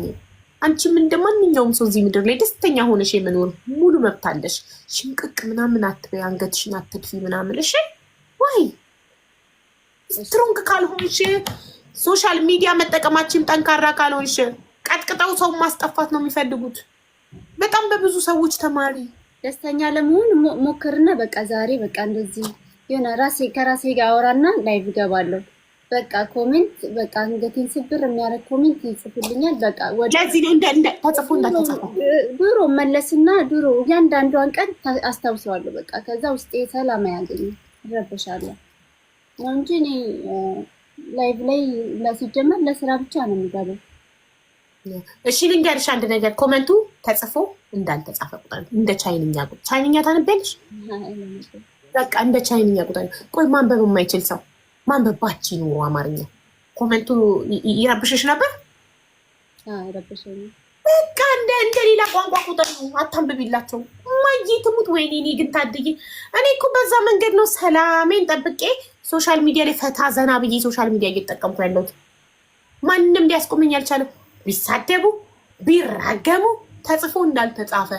አንቺም እንደ ማንኛውም ሰው እዚህ ምድር ላይ ደስተኛ ሆነሽ የመኖር ሙሉ መብት አለሽ። ሽምቅቅ ምናምን አትበይ፣ አንገትሽን አትድፊ ምናምን። እሺ ወይ? Strong ካልሆንሽ፣ social media መጠቀማችን ጠንካራ ካልሆንሽ ቀጥቅጠው ሰው ማስጠፋት ነው የሚፈልጉት። በጣም በብዙ ሰዎች ተማሪ። ደስተኛ ለመሆን ሞክርና በቃ ዛሬ በቃ እንደዚህ የሆነ ራሴ ከራሴ ጋር አወራና live እገባለሁ። በቃ comment በቃ አንገቴን ስብር የሚያደርግ comment ይጽፉልኛል። በቃ ወደ ለዚህ ነው እንደ ተጽፎ እንዳልተጻፈ። ድሮ መለስና ድሮ እያንዳንዷን ቀን አስታውሰዋለሁ። በቃ ከዛ ውስጤ ሰላም አያገኝም፣ እረበሻለሁ ነው እንጂ እኔ live ላይ ሲጀመር ለስራ ብቻ ነው የሚገባው። እሺ፣ ልንገርሽ አንድ ነገር፣ comment ኡ ተጽፎ እንዳልተጻፈ ቁጠር። እንደ ቻይንኛ ቁጥር፣ ቻይንኛ ታነቢያለሽ? በቃ እንደ ቻይንኛ ቁጥር። ቆይ፣ ማንበብ የማይችል ሰው፣ ማንበብ ባቺ ኑሮ አማርኛ comment ኡ ይረብሽሽ ነበር? ረብሸኛል። በቃ እንደ ሌላ ቋንቋ ቁጥር ነው። አታንብቢላቸው። እማዬ ትሙት፣ ወይኔ እኔ ግን ታድዬ፣ እኔ እኮ በዛ መንገድ ነው ሰላሜን ጠብቄ social media ላይ ፈታ ዘና ብዬ social media እየተጠቀምኩ ያለሁት። ማንም ሊያስቆመኝ አልቻለም። ቢሳደቡ ቢራገሙ ተጽፎ እንዳልተጻፈ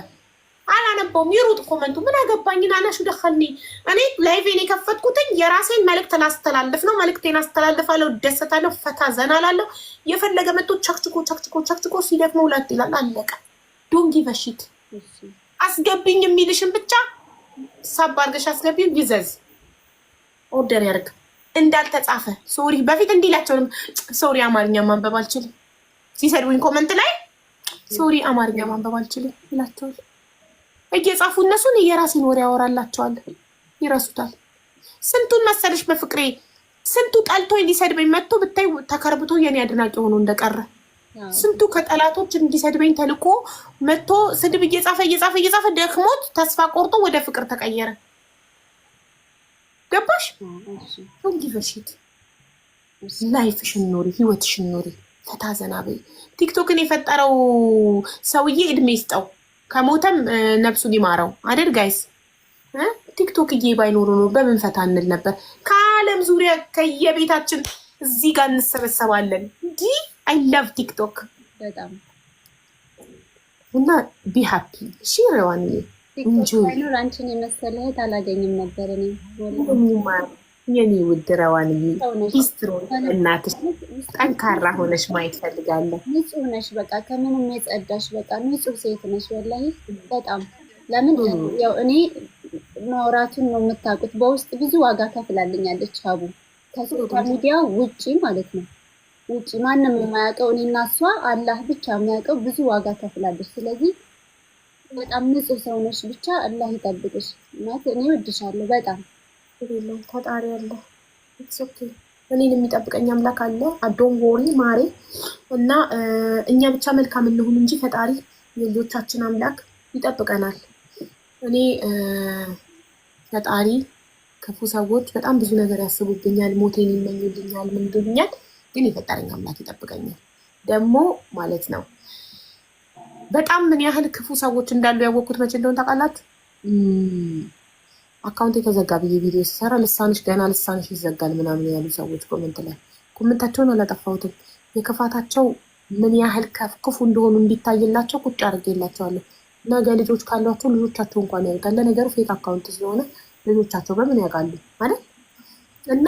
አላነበውም። ይሩጥ comment ኡ፣ ምን አገባኝ? أنا شو دخلني። እኔ live ኤን የከፈትኩትኝ የራሴን መልእክት ላስተላልፍ ነው። መልእክቴን አስተላልፋለሁ፣ እደሰታለሁ፣ ፈታ ዘና እላለሁ። የፈለገ መጥቶ ቸክችኮ ቸክችኮ ቸክችኮ ሲደክመው ላጥ ይላል። አለቀ። Don't give a shit። አስገቢኝ የሚልሽን ብቻ ሳብ አድርገሽ አስገቢው። ይዘዝ፣ order ያደርግ እንዳልተጻፈ። Sorry፣ በፊት እንዲላቸው sorry አማርኛ ማንበብ አልችልም ሲሰድቡኝ comment ላይ፣ sorry አማርኛ ማንበብ አልችልም ይላቸዋል። እየጻፉ እነሱን የራሴን ወሬ ያወራላቸዋል፣ ይረሱታል። ስንቱን መሰለሽ በፍቅሬ፣ ስንቱ ጠልቶኝ ሊሰድበኝ መጥቶ ብታይ ተከርብቶ የኔ አድናቂ ሆኖ እንደቀረ፣ ስንቱ ከጠላቶች እንዲሰድበኝ ተልኮ መጥቶ ስድብ እየጻፈ እየጻፈ እየጻፈ ደክሞት ተስፋ ቆርጦ ወደ ፍቅር ተቀየረ። ገባሽ? Don't give a shit። Life ሽን ኑሪ፣ ህይወትሽን ኑሪ፣ ፈታ ዘና በይ። ቲክቶክን የፈጠረው ሰውዬ እድሜ ይስጠው፣ ከሞተም ነፍሱን ይማረው። አይደል guys? ቲክቶክ እዬ ባይኖሩ ነው በምን ፈታ እንል ነበር? ከዓለም ዙሪያ ከየቤታችን እዚህ ጋር እንሰበሰባለን። እንዲህ I love ቲክቶክ። በጣም። እና be happy፣ እሺ ረዋንዬ። ቲክቶክ ባይኖር አንቺን የመሰለ እህት አላገኝም ነበር እኔ። የኔ ውድ ረዋንዬ፣ strong እናትሽ ጠንካራ ሆነሽ ማየት ፈልጋለሁ። ንጹህ ነሽ፣ በቃ ከምንም የጸዳሽ፣ በቃ ንጹህ ሴት ነሽ። ወላሂ በጣም። ለምን፣ ያው እኔ ማውራቱን ነው የምታውቁት። በውስጥ ብዙ ዋጋ ከፍላልኛለች ሀቡ፣ ከ social media ውጪ ማለት ነው። ውጪ ማንም የማያውቀው፣ እኔና እሷ፣ አላህ ብቻ የሚያውቀው ብዙ ዋጋ ከፍላለች። ስለዚህ በጣም ንጹህ ሰው ነሽ። ብቻ አላህ ይጠብቅሽ። ማለት እኔ እወድሻለሁ በጣም። ፈጣሪ አለ። Okay፣ እኔን የሚጠብቀኝ አምላክ አለ። Don't worry ማሬ። እና እኛ ብቻ መልካም እንሁን እንጂ ፈጣሪ የልጆቻችን አምላክ ይጠብቀናል። እኔ ፈጣሪ፣ ክፉ ሰዎች በጣም ብዙ ነገር ያስቡብኛል፣ ሞቴን ይመኙልኛል፣ ምን ይሉኛል። ግን የፈጠረኝ አምላክ ይጠብቀኛል ደግሞ ማለት ነው። በጣም ምን ያህል ክፉ ሰዎች እንዳሉ ያወቅኩት መቼ እንደሆነ ታውቃላችሁ? Account የተዘጋ ብዬ ቪዲዮ ሲሰራ ልሳንሽ ገና ልሳንሽ ይዘጋል ምናምን ያሉ ሰዎች comment ላይ፣ comment ኣቸውን አላጠፋሁትም። የክፋታቸው ምን ያህል ክፉ እንደሆኑ እንዲታይላቸው ቁጭ አድርጌላቸዋለሁ። ነገ ልጆች ካሏቸው ልጆቻቸው እንኳን ያዩታል። ለነገሩ fake account ስለሆነ ልጆቻቸው በምን ያውቃሉ ማለት። እና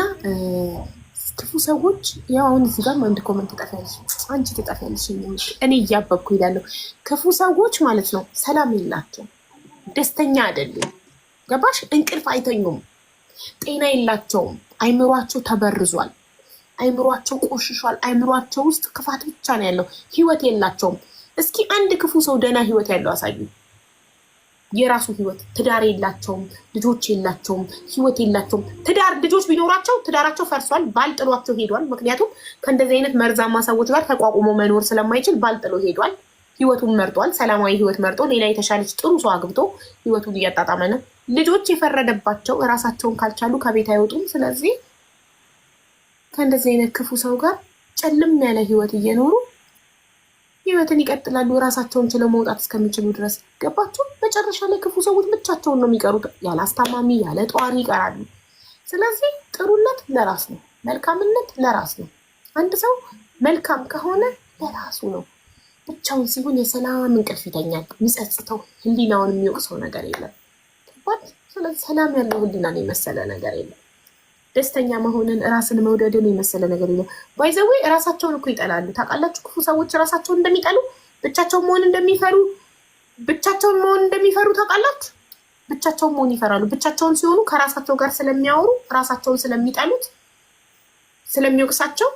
ክፉ ሰዎች፣ ያው አሁን እዚህ ጋር አንድ comment ትጠፊያለሽ፣ አንቺ ትጠፊያለሽ፣ እኔ እያበብኩ ይላለሁ። ክፉ ሰዎች ማለት ነው ሰላም የላቸው፣ ደስተኛ አይደሉም። ገባሽ? እንቅልፍ አይተኙም፣ ጤና የላቸውም። አይምሯቸው ተበርዟል። አይምሯቸው ቆሽሿል። አይምሯቸው ውስጥ ክፋት ብቻ ነው ያለው። ህይወት የላቸውም። እስኪ አንድ ክፉ ሰው ደህና ህይወት ያለው አሳዩ። የራሱ ህይወት፣ ትዳር የላቸውም፣ ልጆች የላቸውም፣ ህይወት የላቸውም። ትዳር ልጆች ቢኖራቸው ትዳራቸው ፈርሷል። ባል ጥሏቸው ሄዷል። ምክንያቱም ከእንደዚህ አይነት መርዛማ ሰዎች ጋር ተቋቁሞ መኖር ስለማይችል ባል ጥሎ ሄዷል። ህይወቱን መርጧል። ሰላማዊ ህይወት መርጦ ሌላ የተሻለች ጥሩ ሰው አግብቶ ህይወቱን እያጣጣመ ነው። ልጆች የፈረደባቸው እራሳቸውን ካልቻሉ ከቤት አይወጡም። ስለዚህ ከእንደዚህ አይነት ክፉ ሰው ጋር ጨልም ያለ ህይወት እየኖሩ ህይወትን ይቀጥላሉ፣ እራሳቸውን ችለው መውጣት እስከሚችሉ ድረስ። ገባችሁ? መጨረሻ ላይ ክፉ ሰዎች ብቻቸውን ነው የሚቀሩት፣ ያለ አስታማሚ ያለ ጧሪ ይቀራሉ። ስለዚህ ጥሩነት ለራስ ነው፣ መልካምነት ለራስ ነው። አንድ ሰው መልካም ከሆነ ለራሱ ነው። ብቻውን ሲሆን የሰላም እንቅልፍ ይተኛል። የሚጸጽተው ህሊናውን የሚወቅሰው ነገር የለም። ስለዚህ ሰላም ያለው ህሊናን የመሰለ ነገር የለም። ደስተኛ መሆንን፣ ራስን መውደድን የመሰለ ነገር የለም። By the way ራሳቸውን እኮ ይጠላሉ። ታውቃላችሁ? ክፉ ሰዎች ራሳቸውን እንደሚጠሉ፣ ብቻቸውን መሆን እንደሚፈሩ፣ ብቻቸውን መሆን እንደሚፈሩ ታውቃላችሁ? ብቻቸውን መሆን ይፈራሉ። ብቻቸውን ሲሆኑ ከራሳቸው ጋር ስለሚያወሩ፣ ራሳቸውን ስለሚጠሉት፣ ስለሚወቅሳቸው፣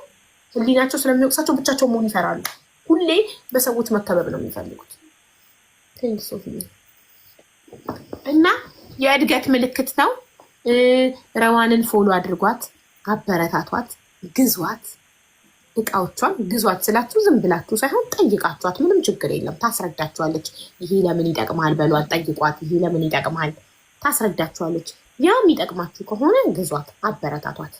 ህሊናቸው ስለሚወቅሳቸው ብቻቸውን መሆን ይፈራሉ። ሁሌ በሰዎች መከበብ ነው የሚፈልጉት። እና የእድገት ምልክት ነው። ረዋንን follow አድርጓት፣ አበረታቷት፣ ግዟት፣ እቃዎቿን ግዟት ስላችሁ ዝም ብላችሁ ሳይሆን ጠይቃችኋት፣ ምንም ችግር የለም፣ ታስረዳችኋለች። ይሄ ለምን ይጠቅማል በሏት፣ ጠይቋት። ይሄ ለምን ይጠቅማል ታስረዳችኋለች። ያ የሚጠቅማችሁ ከሆነ ግዟት፣ አበረታቷት።